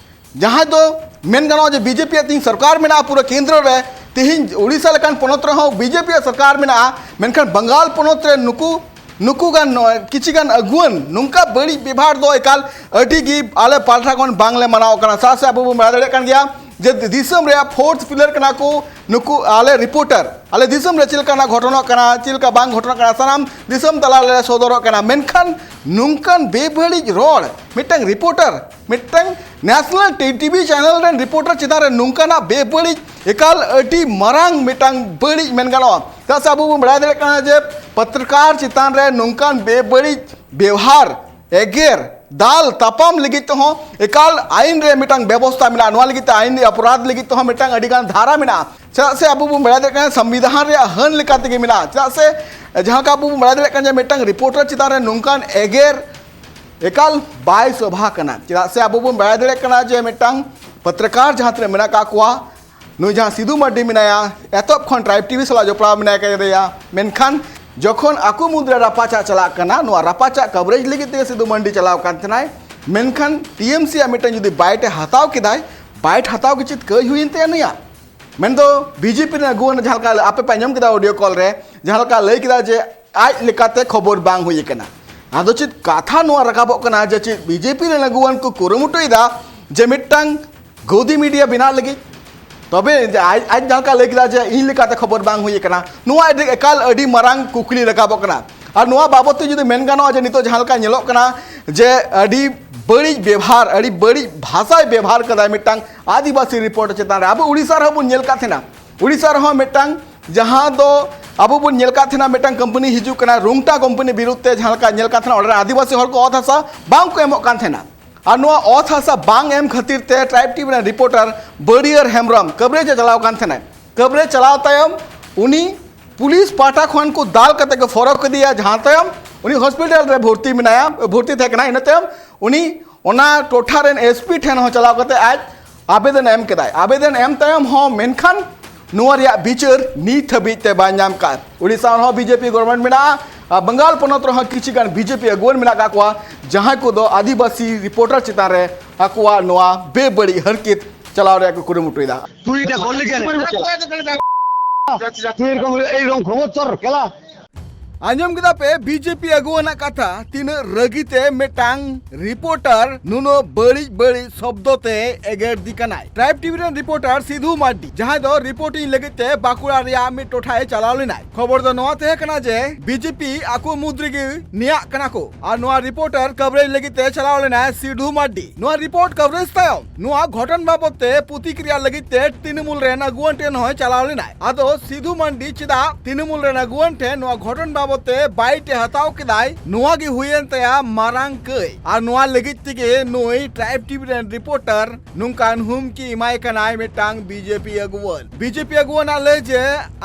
ᱡᱟᱦᱟᱸᱭ ᱫᱚ ᱢᱮᱱ ᱜᱟᱱᱚᱜᱼᱟ ᱡᱮ ᱵᱤᱡᱮᱯᱤ ᱟᱜ ᱛᱮᱦᱮᱧ ᱥᱚᱨᱠᱟᱨ ᱢᱮᱱᱟᱜᱼᱟ ᱯᱩᱨᱟᱹ ᱠᱮᱱᱫᱨᱚ ᱨᱮ, ᱛᱮᱦᱮᱧ ᱳᱰᱤᱥᱟ ᱞᱮᱠᱟᱱ ᱯᱚᱱᱚᱛ ᱨᱮᱦᱚᱸ ᱵᱤᱡᱮᱯᱤ ᱟᱜ ᱥᱚᱨᱠᱟᱨ ᱢᱮᱱᱟᱜᱼᱟ, ᱢᱮᱱᱠᱷᱟᱱ ᱵᱟᱝᱜᱟᱞ ᱯᱚᱱᱚᱛ ᱨᱮ ᱱᱩᱠᱩ, ᱱᱩᱠᱩ ᱜᱟᱱ, ᱱᱚᱜᱼᱚᱭ ᱠᱤᱪᱷᱤ ᱜᱟᱱ ᱟᱹᱜᱩᱣᱟᱹᱱ ᱱᱚᱝᱠᱟ ᱵᱟᱹᱲᱤᱡ ᱵᱮᱵᱷᱟᱨ ᱫᱚ ᱮᱠᱟᱞ ᱟᱹᱰᱤ ᱜᱮ ᱟᱞᱮ ᱯᱟᱦᱴᱟ ᱠᱷᱚᱱ ᱵᱟᱝᱞᱮ ᱢᱟᱱᱟᱣ ᱠᱟᱱᱟ᱾ ᱥᱟᱶ ᱥᱟᱶ ᱟᱵᱚ ᱵᱚᱱ ᱵᱟᱲᱟᱭ ᱫᱟᱲᱮᱭᱟᱜ ᱠᱟᱱ ᱜᱮᱭᱟ, ᱡᱮ ᱫᱤᱥᱚᱢ ᱨᱮᱭᱟᱜ ᱯᱷᱳᱨᱛᱷ ᱯᱤᱞᱟᱨ ᱠᱟᱱᱟ ᱠᱚ ᱱᱩᱠᱩ ᱟᱞᱮ ᱨᱤᱯᱳᱨᱴᱟᱨ᱾ ᱟᱞᱮ ᱫᱤᱥᱚᱢ ᱨᱮ ᱪᱮᱫ ᱞᱮᱠᱟᱱᱟᱜ ᱜᱷᱚᱴᱚᱱᱚᱜ ᱠᱟᱱᱟ, ᱪᱮᱫ ᱞᱮᱠᱟ ᱵᱟᱝ ᱜᱷᱚᱴᱚᱱᱚᱜ ᱠᱟᱱᱟ, ᱥᱟᱱᱟᱢ ᱫᱤᱥᱚᱢ ᱛᱟᱞᱟ ᱨᱮᱞᱮ ᱥᱚᱫᱚᱨᱚᱜ ᱠᱟᱱᱟ᱾ ᱢᱮᱱᱠᱷᱟᱱ ᱱᱚᱝᱠᱟᱱ ᱵᱮᱵᱟᱹᱲᱤᱡ ᱨᱚᱲ ᱢᱤᱫᱴᱟᱝ ᱨᱤᱯᱳᱨᱴᱟᱨ, ᱢᱤᱫᱴᱟᱝ ᱱᱮᱥᱱᱟᱞ ᱴᱤ ᱴᱤ ᱵᱷᱤ ᱪᱮᱱᱮᱞ ᱨᱮᱱ ᱨᱤᱯᱳᱨᱴᱟᱨ ᱪᱮᱛᱟᱱ ᱨᱮ ᱱᱚᱝᱠᱟᱱᱟᱜ ᱵᱮᱵᱟᱹᱲᱤᱡ, ᱮᱠᱟᱞ ᱟᱹᱰᱤ ᱢᱟᱨᱟᱝ ᱢᱤᱫᱴᱟᱝ ᱵᱟᱹᱲᱤᱡ ᱢᱮᱱ ᱜᱟᱱᱚᱜᱼᱟ᱾ ᱪᱮᱫᱟᱜ ᱥᱮ ᱟᱵᱚ ᱵᱚᱱ ᱵᱟᱲᱟᱭ ᱫᱟᱲᱮᱭᱟᱜ ᱠᱟᱱᱟ ᱡᱮ ᱯᱚᱛᱨᱚᱠᱟᱨ ᱪᱮᱛᱟᱱ ᱨᱮ ᱱᱚᱝᱠᱟᱱ ᱵᱮᱵᱟᱹᱲᱤᱡ ᱵᱮᱣᱦᱟᱨ, ᱮᱜᱮᱨ, ᱫᱟᱞ ᱛᱟᱯᱟᱢ ᱞᱟᱹᱜᱤᱫ ᱛᱮᱦᱚᱸ ᱮᱠᱟᱞ ᱟᱭᱤᱱ ᱨᱮ ᱢᱤᱫᱴᱟᱝ ᱵᱮᱵᱚᱥᱛᱟ ᱢᱮᱱᱟᱜᱼᱟ᱾ ᱱᱚᱣᱟ ᱞᱟᱹᱜᱤᱫ ᱛᱮ ᱟᱭᱤᱱ ᱚᱯᱨᱟᱫᱷ ᱞᱟᱹᱜᱤᱫ ᱛᱮᱦᱚᱸ ᱢᱤᱫᱴᱟᱝ ᱟᱹᱰᱤ ᱜᱟᱱ ᱫᱷᱟᱨᱟ ᱢᱮᱱᱟᱜᱼᱟ᱾ ᱪᱮᱫᱟᱜ ᱥᱮ ᱟᱵᱚ ᱵᱚᱱ ᱵᱟᱲᱟᱭ ᱫᱟᱲᱮᱭᱟᱜ ᱠᱟᱱᱟ ᱥᱚᱝᱵᱤᱫᱷᱟᱱ ᱨᱮᱭᱟᱜ ᱦᱟᱹᱱ ᱞᱮᱠᱟ ᱛᱮᱜᱮ ᱢᱮᱱᱟᱜᱼᱟ᱾ ᱪᱮᱫᱟᱜ ᱥᱮ ᱡᱟᱦᱟᱸ ᱞᱮᱠᱟ ᱟᱵᱚ ᱵᱚᱱ ᱵᱟᱲᱟᱭ ᱫᱟᱲᱮᱭᱟᱜ ᱠᱟᱱᱟ ᱡᱮ ᱢᱤᱫᱴᱟᱝ ᱨᱤᱯᱳᱨᱴᱟᱨ ᱪᱮᱛᱟᱱ ᱨᱮ ᱱᱚᱝᱠᱟᱱ ᱮᱜᱮᱨ ᱮᱠᱟᱞ ᱵᱟᱭ ᱥᱚᱵᱷᱟ ᱠᱟᱱᱟ᱾ ᱪᱮᱫᱟᱜ ᱥᱮ ᱟᱵᱚ ᱵᱚᱱ ᱵᱟᱲᱟᱭ ᱫᱟᱲᱮᱭᱟᱜ ᱠᱟᱱᱟ ᱡᱮ ᱢᱤᱫᱴᱟᱝ ᱯᱚᱛᱨᱚᱠᱟᱨ ᱡᱟᱦᱟᱸ ᱛᱤᱱᱟᱹᱜ ᱢᱮᱱᱟᱜ ᱟᱠᱟᱫ ᱠᱚᱣᱟ, ᱱᱩᱭ ᱡᱟᱦᱟᱸ ᱥᱤᱫᱩ ᱢᱟᱨᱰᱤ ᱢᱮᱱᱟᱭᱟ, ᱮᱛᱚᱦᱚᱵ ᱠᱷᱚᱱ ᱴᱨᱟᱭᱤᱵᱽ ᱴᱤ ᱵᱷᱤ ᱥᱟᱞᱟᱜ ᱡᱚᱯᱲᱟᱣ ᱢᱮᱱᱟᱭ ᱠᱟᱫᱮᱭᱟ, ᱢᱮᱱᱠᱷᱟᱱ ᱡᱚᱠᱷᱚᱱ ᱟᱠᱚ ᱢᱩᱫᱽᱨᱮ ᱨᱟᱯᱟᱪᱟᱜ ᱪᱟᱞᱟᱜ ᱠᱟᱱᱟ, ᱱᱚᱣᱟ ᱨᱟᱯᱟᱪᱟᱜ ᱠᱟᱵᱷᱨᱮᱡᱽ ᱞᱟᱹᱜᱤᱫ ᱛᱮᱜᱮ ᱥᱤᱫᱩ ᱢᱟᱨᱰᱤ ᱪᱟᱞᱟᱣ ᱠᱟᱱ ᱛᱟᱦᱮᱱᱟᱭ᱾ ᱢᱮᱱᱠᱷᱟᱱ ᱴᱤ ᱮᱢ ᱥᱤ ᱟᱜ ᱢᱤᱫᱴᱟᱝ ᱡᱩᱫᱤ ᱵᱟᱭᱤᱴ ᱮ ᱦᱟᱛᱟᱣ ᱠᱮᱫᱟᱭ, ᱵᱟᱭᱤᱴ ᱦᱟᱛᱟᱣ ᱜᱮ ᱪᱮᱫ ᱠᱟᱹᱭ ᱦᱩᱭᱮᱱ ᱛᱟᱭᱟ ᱱᱩᱭᱟᱜ? ᱢᱮᱱᱫᱚ ᱵᱤ ᱡᱮ ᱯᱤ ᱨᱮᱱ ᱟᱹᱜᱩᱣᱟᱹᱱ ᱡᱟᱦᱟᱸ ᱞᱮᱠᱟ ᱟᱯᱮ ᱯᱮ ᱟᱸᱡᱚᱢ ᱠᱮᱫᱟ ᱚᱰᱤᱭᱳ ᱠᱚᱞ ᱨᱮ, ᱡᱟᱦᱟᱸ ᱞᱮᱠᱟ ᱞᱟᱹᱭ ᱠᱮᱫᱟ ᱡᱮ ᱟᱡ ᱞᱮᱠᱟᱛᱮ ᱠᱷᱚᱵᱚᱨ ᱵᱟᱝ ᱦᱩᱭ ᱟᱠᱟᱱᱟ᱾ ᱟᱫᱚ ᱪᱮᱫ ᱠᱟᱛᱷᱟ ᱱᱚᱣᱟ ᱨᱟᱠᱟᱵᱚᱜ ᱠᱟᱱᱟ ᱡᱮ ᱪᱮᱫ ᱵᱤ ᱡᱮ ᱯᱤ ᱨᱮᱱ ᱟᱹᱜᱩᱣᱟᱹᱱ ᱠᱚ ᱠᱩᱨᱩᱢᱩᱴᱩᱭᱮᱫᱟ ᱡᱮ ᱢᱤᱫᱴᱟᱝ ᱜᱳᱫᱤ ᱢᱤᱰᱤᱭᱟ ᱵᱮᱱᱟᱣ ᱞᱟᱹᱜᱤᱫ? ᱛᱚᱵᱮ ᱡᱮ ᱟᱡ, ᱟᱡ ᱡᱟᱦᱟᱸ ᱞᱮᱠᱟ ᱞᱟᱹᱭ ᱠᱮᱫᱟ ᱡᱮ ᱤᱧ ᱞᱮᱠᱟᱛᱮ ᱠᱷᱚᱵᱚᱨ ᱵᱟᱝ ᱦᱩᱭ ᱟᱠᱟᱱᱟ, ᱱᱚᱣᱟ ᱟᱹᱰᱤ, ᱮᱠᱟᱞ ᱟᱹᱰᱤ ᱢᱟᱨᱟᱝ ᱠᱩᱠᱞᱤ ᱨᱟᱠᱟᱵᱚᱜ ᱠᱟᱱᱟ᱾ ᱟᱨ ᱱᱚᱣᱟ ᱵᱟᱵᱚᱫ ᱛᱮ ᱡᱩᱫᱤ ᱢᱮᱱ ᱜᱟᱱᱚᱜᱼᱟ ᱡᱮ ᱱᱤᱛᱚᱜ ᱡᱟᱦᱟᱸ ᱞᱮᱠᱟ ᱧᱮᱞᱚᱜ ᱠᱟᱱᱟ ᱡᱮ ᱟᱹᱰᱤ ᱵᱟᱹᱲᱤᱡ ᱵᱮᱵᱷᱟᱨ, ᱟᱹᱰᱤ ᱵᱟᱹᱲᱤᱡ ᱵᱷᱟᱥᱟᱭ ᱵᱮᱵᱷᱟᱨ ᱠᱟᱫᱟᱭ ᱢᱤᱫᱴᱟᱝ ᱟᱹᱫᱤᱵᱟᱹᱥᱤ ᱨᱤᱯᱳᱨᱴ ᱪᱮᱛᱟᱱ ᱨᱮ᱾ ᱟᱵᱚ ᱩᱲᱤᱥᱥᱟ ᱨᱮᱦᱚᱸ ᱵᱚᱱ ᱧᱮᱞ ᱠᱟᱫ ᱛᱟᱦᱮᱱᱟ, ᱩᱲᱤᱥᱥᱟ ᱨᱮᱦᱚᱸ ᱢᱤᱫᱴᱟᱝ ᱡᱟᱦᱟᱸ ᱫᱚ ᱟᱵᱚ ᱵᱚᱱ ᱧᱮᱞ ᱠᱟᱫ ᱛᱟᱦᱮᱱᱟ ᱢᱤᱫᱴᱟᱝ ᱠᱳᱢᱯᱟᱱᱤ ᱦᱤᱡᱩᱜ ᱠᱟᱱᱟ, ᱨᱩᱝᱴᱟ ᱠᱳᱢᱯᱟᱱᱤ ᱵᱤᱨᱩᱫᱷ ᱛᱮ ᱡᱟᱦᱟᱸ ᱞᱮᱠᱟ ᱧᱮᱞ ᱠᱟᱫ ᱛᱟᱦᱮᱱᱟ, ᱚᱸᱰᱮ ᱨᱮᱱ ᱟᱹᱫᱤᱵᱟᱹᱥᱤ ᱦᱚᱲ ᱠᱚ ᱚᱛ ᱦᱟᱥᱟ ᱵᱟᱝ ᱠᱚ ᱮᱢᱚᱜ ᱠᱟᱱ ᱛᱟᱦᱮᱱᱟ᱾ ᱟᱨ ᱱᱚᱣᱟ ᱚᱛ ᱦᱟᱥᱟ ᱵᱟᱝ ᱮᱢ ᱠᱷᱟᱹᱛᱤᱨ ᱛᱮ ᱴᱨᱟᱭᱤᱵᱽ ᱴᱤ ᱵᱷᱤ ᱨᱮᱱ ᱨᱤᱯᱳᱨᱴᱟᱨ ᱵᱟᱹᱲᱤᱭᱟᱹᱨ ᱦᱮᱢᱵᱨᱚᱢ ᱠᱟᱵᱷᱨᱮᱡᱽ ᱮ ᱪᱟᱞᱟᱣ ᱠᱟᱱ ᱛᱟᱦᱮᱱᱟᱭ᱾ ᱠᱟᱵᱷᱨᱮᱡᱽ ᱪᱟᱞᱟᱣ ᱛᱟᱭᱚᱢ ᱩᱱᱤ ᱯᱩᱞᱤᱥ ᱯᱟᱦᱴᱟ ᱠᱷᱚᱱ ᱠᱚ ᱫᱟᱞ ᱠᱟᱛᱮ ᱠᱚ ᱯᱷᱚᱨᱚᱠ ᱠᱮᱫᱮᱭᱟ, ᱡᱟᱦᱟᱸ ᱛᱟᱭᱚᱢ ᱩᱱᱤ ᱦᱚᱥᱯᱤᱴᱟᱞ ᱨᱮ ᱵᱷᱚᱨᱛᱤ ᱢᱮᱱᱟᱭᱟ, ᱵᱷᱚᱨᱛᱤ ᱛᱟᱦᱮᱸ ᱠᱟᱱᱟ᱾ ᱤᱱᱟᱹ ᱛᱟᱭᱚᱢ ᱩᱱᱤ ᱚᱱᱟ ᱴᱚᱴᱷᱟ ᱨᱮᱱ ᱮᱥ ᱯᱤ ᱴᱷᱮᱱ ᱦᱚᱸ ᱪᱟᱞᱟᱣ ᱠᱟᱛᱮ ᱟᱡ ᱟᱵᱮᱫᱚᱱ ᱮᱢ ᱠᱮᱫᱟᱭ᱾ ᱟᱵᱮᱫᱚᱱ ᱮᱢ ᱛᱟᱭᱚᱢ ᱦᱚᱸ ᱢᱮᱱᱠᱷᱟᱱ ᱱᱚᱣᱟ ᱨᱮᱭᱟᱜ ᱵᱤᱪᱟᱹᱨ ᱱᱤᱛ ᱦᱟᱹᱵᱤᱡ ᱛᱮ ᱵᱟᱭ ᱧᱟᱢ ᱠᱟᱫ᱾ ᱩᱲᱤᱥᱥᱟ ᱨᱮᱦᱚᱸ ᱵᱤ ᱡᱮ ᱯᱤ ᱜᱚᱵᱷᱚᱨᱱᱢᱮᱱᱴ ᱢᱮᱱᱟᱜᱼᱟ, ᱟᱨ ᱵᱟᱝᱜᱟᱞ ᱯᱚᱱᱚᱛ ᱨᱮᱦᱚᱸ ᱠᱤᱪᱷᱩ ᱜᱟᱱ ᱵᱤ ᱡᱮ ᱯᱤ ᱟᱹᱜᱩᱣᱟᱹᱱ ᱢᱮᱱᱟᱜ ᱠᱟᱜ ᱠᱚᱣᱟ, ᱡᱟᱦᱟᱸᱭ ᱠᱚᱫᱚ ᱟᱹᱫᱤᱵᱟᱹᱥᱤ ᱨᱤᱯᱳᱨᱴᱟᱨ ᱪᱮᱛᱟᱱ ᱨᱮ ᱟᱠᱚᱣᱟᱜ ᱱᱚᱣᱟ ᱵᱮᱵᱟᱹᱲᱤᱡ ᱦᱟᱨᱠᱮᱛ ᱪᱟᱞᱟᱣ ᱨᱮᱭᱟᱜ ᱠᱚ ᱠᱩᱨᱩᱢᱩᱴᱩᱭᱮᱫᱟ᱾ তুই এটা করলি কেন? তুই এরকম এই রং খবর তোর খেলা? ᱟᱸᱡᱚᱢ ᱠᱮᱫᱟ ᱯᱮ ᱵᱤᱡᱮᱯᱤ ᱟᱹᱜᱩᱣᱟᱹᱱᱟᱜ ᱠᱟᱛᱷᱟ, ᱛᱤᱱᱟᱹᱜ ᱨᱟᱹᱜᱤ ᱛᱮ ᱢᱤᱫᱴᱟᱝ ᱨᱤᱯᱳᱨᱴᱟᱨ ᱱᱩᱱᱟᱹᱜ ᱵᱟᱹᱲᱤᱡ ᱵᱟᱹᱲᱤᱡ ᱥᱚᱵᱫᱚ ᱛᱮ ᱮᱜᱮᱨ ᱫᱤ ᱠᱟᱱᱟᱭ᱾ ᱴᱨᱟᱭᱤᱵᱽ ᱴᱤᱵᱷᱤ ᱨᱮᱱ ᱨᱤᱯᱳᱨᱴᱟᱨ ᱥᱤᱫᱷᱩ ᱢᱟᱨᱰᱤ, ᱡᱟᱦᱟᱸᱭ ᱫᱚ ᱨᱤᱯᱳᱨᱴᱤᱝ ᱞᱟᱹᱜᱤᱫ ᱛᱮ ᱵᱟᱸᱠᱩᱲᱟ ᱨᱮᱭᱟᱜ ᱢᱤᱫ ᱴᱚᱴᱷᱟᱭ ᱪᱟᱞᱟᱣ ᱞᱮᱱᱟᱭ᱾ ᱠᱷᱚᱵᱚᱨ ᱫᱚ ᱱᱚᱣᱟ ᱛᱟᱦᱮᱸ ᱠᱟᱱᱟ ᱡᱮ ᱵᱤᱡᱮᱯᱤ ᱟᱠᱚ ᱢᱩᱫᱽ ᱨᱮᱜᱮ ᱱᱮᱭᱟᱜ ᱠᱟᱱᱟ ᱠᱚ ᱟᱨ ᱱᱚᱣᱟ ᱨᱤᱯᱳᱨᱴᱟᱨ ᱠᱟᱵᱷᱨᱮᱡᱽ ᱞᱟᱹᱜᱤᱫ ᱛᱮ ᱪᱟᱞᱟᱣ ᱞᱮᱱᱟᱭ ᱥᱤᱫᱷᱩ ᱢᱟᱨᱰᱤ᱾ ᱱᱚᱣᱟ ᱨᱤᱯᱳᱨᱴ ᱠᱟᱵᱷᱨᱮᱡᱽ ᱛᱟᱭᱚᱢ ᱱᱚᱣᱟ ᱜᱷᱚᱴᱚᱱ ᱵᱟᱵᱚᱛ ᱛᱮ ᱯᱨᱚᱛᱤᱠᱨᱤᱭᱟ ᱞᱟᱹᱜᱤᱫ ᱛᱮ ᱛᱨᱤᱱᱢᱩᱞ ᱨᱮᱱ ᱟᱹᱜᱩᱣᱟᱹᱱ ᱴᱷᱮᱱ ᱦᱚᱸᱭ ᱪᱟᱞᱟᱣ ᱞᱮᱱᱟᱭ᱾ ᱟᱫᱚ ᱥᱤᱫᱷᱩ ᱢᱟᱱᱰᱤ ᱪᱮᱫᱟᱜ ᱛᱨᱤᱱᱢᱩᱞ ᱨᱮᱱ ᱟᱹᱜᱩᱣᱟᱹᱱ ᱴᱷᱮᱱ ᱱᱚᱣᱟ ᱜᱷᱚᱴᱚᱱ ᱵᱟᱵᱚᱛ ᱛᱮ ᱵᱟᱭᱤᱴ ᱮ ᱦᱟᱛᱟᱣ ᱠᱮᱫᱟᱭ, ᱱᱚᱣᱟ ᱜᱮ ᱦᱩᱭᱮᱱ ᱛᱟᱭᱟ ᱢᱟᱨᱟᱝ ᱠᱟᱹᱭ᱾ ᱟᱨ ᱱᱚᱣᱟ ᱞᱟᱹᱜᱤᱫ ᱛᱮᱜᱮ ᱱᱩᱭ ᱴᱨᱟᱭᱤᱵᱽ ᱴᱤᱵᱷᱤ ᱨᱮᱱ ᱨᱤᱯᱳᱨᱴᱟᱨ ᱱᱚᱝᱠᱟᱱ ᱦᱩᱢᱠᱤ ᱮᱢᱟᱭ ᱠᱟᱱᱟᱭ ᱢᱤᱫᱴᱟᱝ ᱵᱤᱡᱮᱯᱤ ᱟᱹᱜᱩᱣᱟᱹᱱ᱾ ᱵᱤᱡᱮᱯᱤ ᱟᱹᱜᱩᱣᱟᱹᱱᱟᱜ ᱞᱟᱹᱭ ᱡᱮ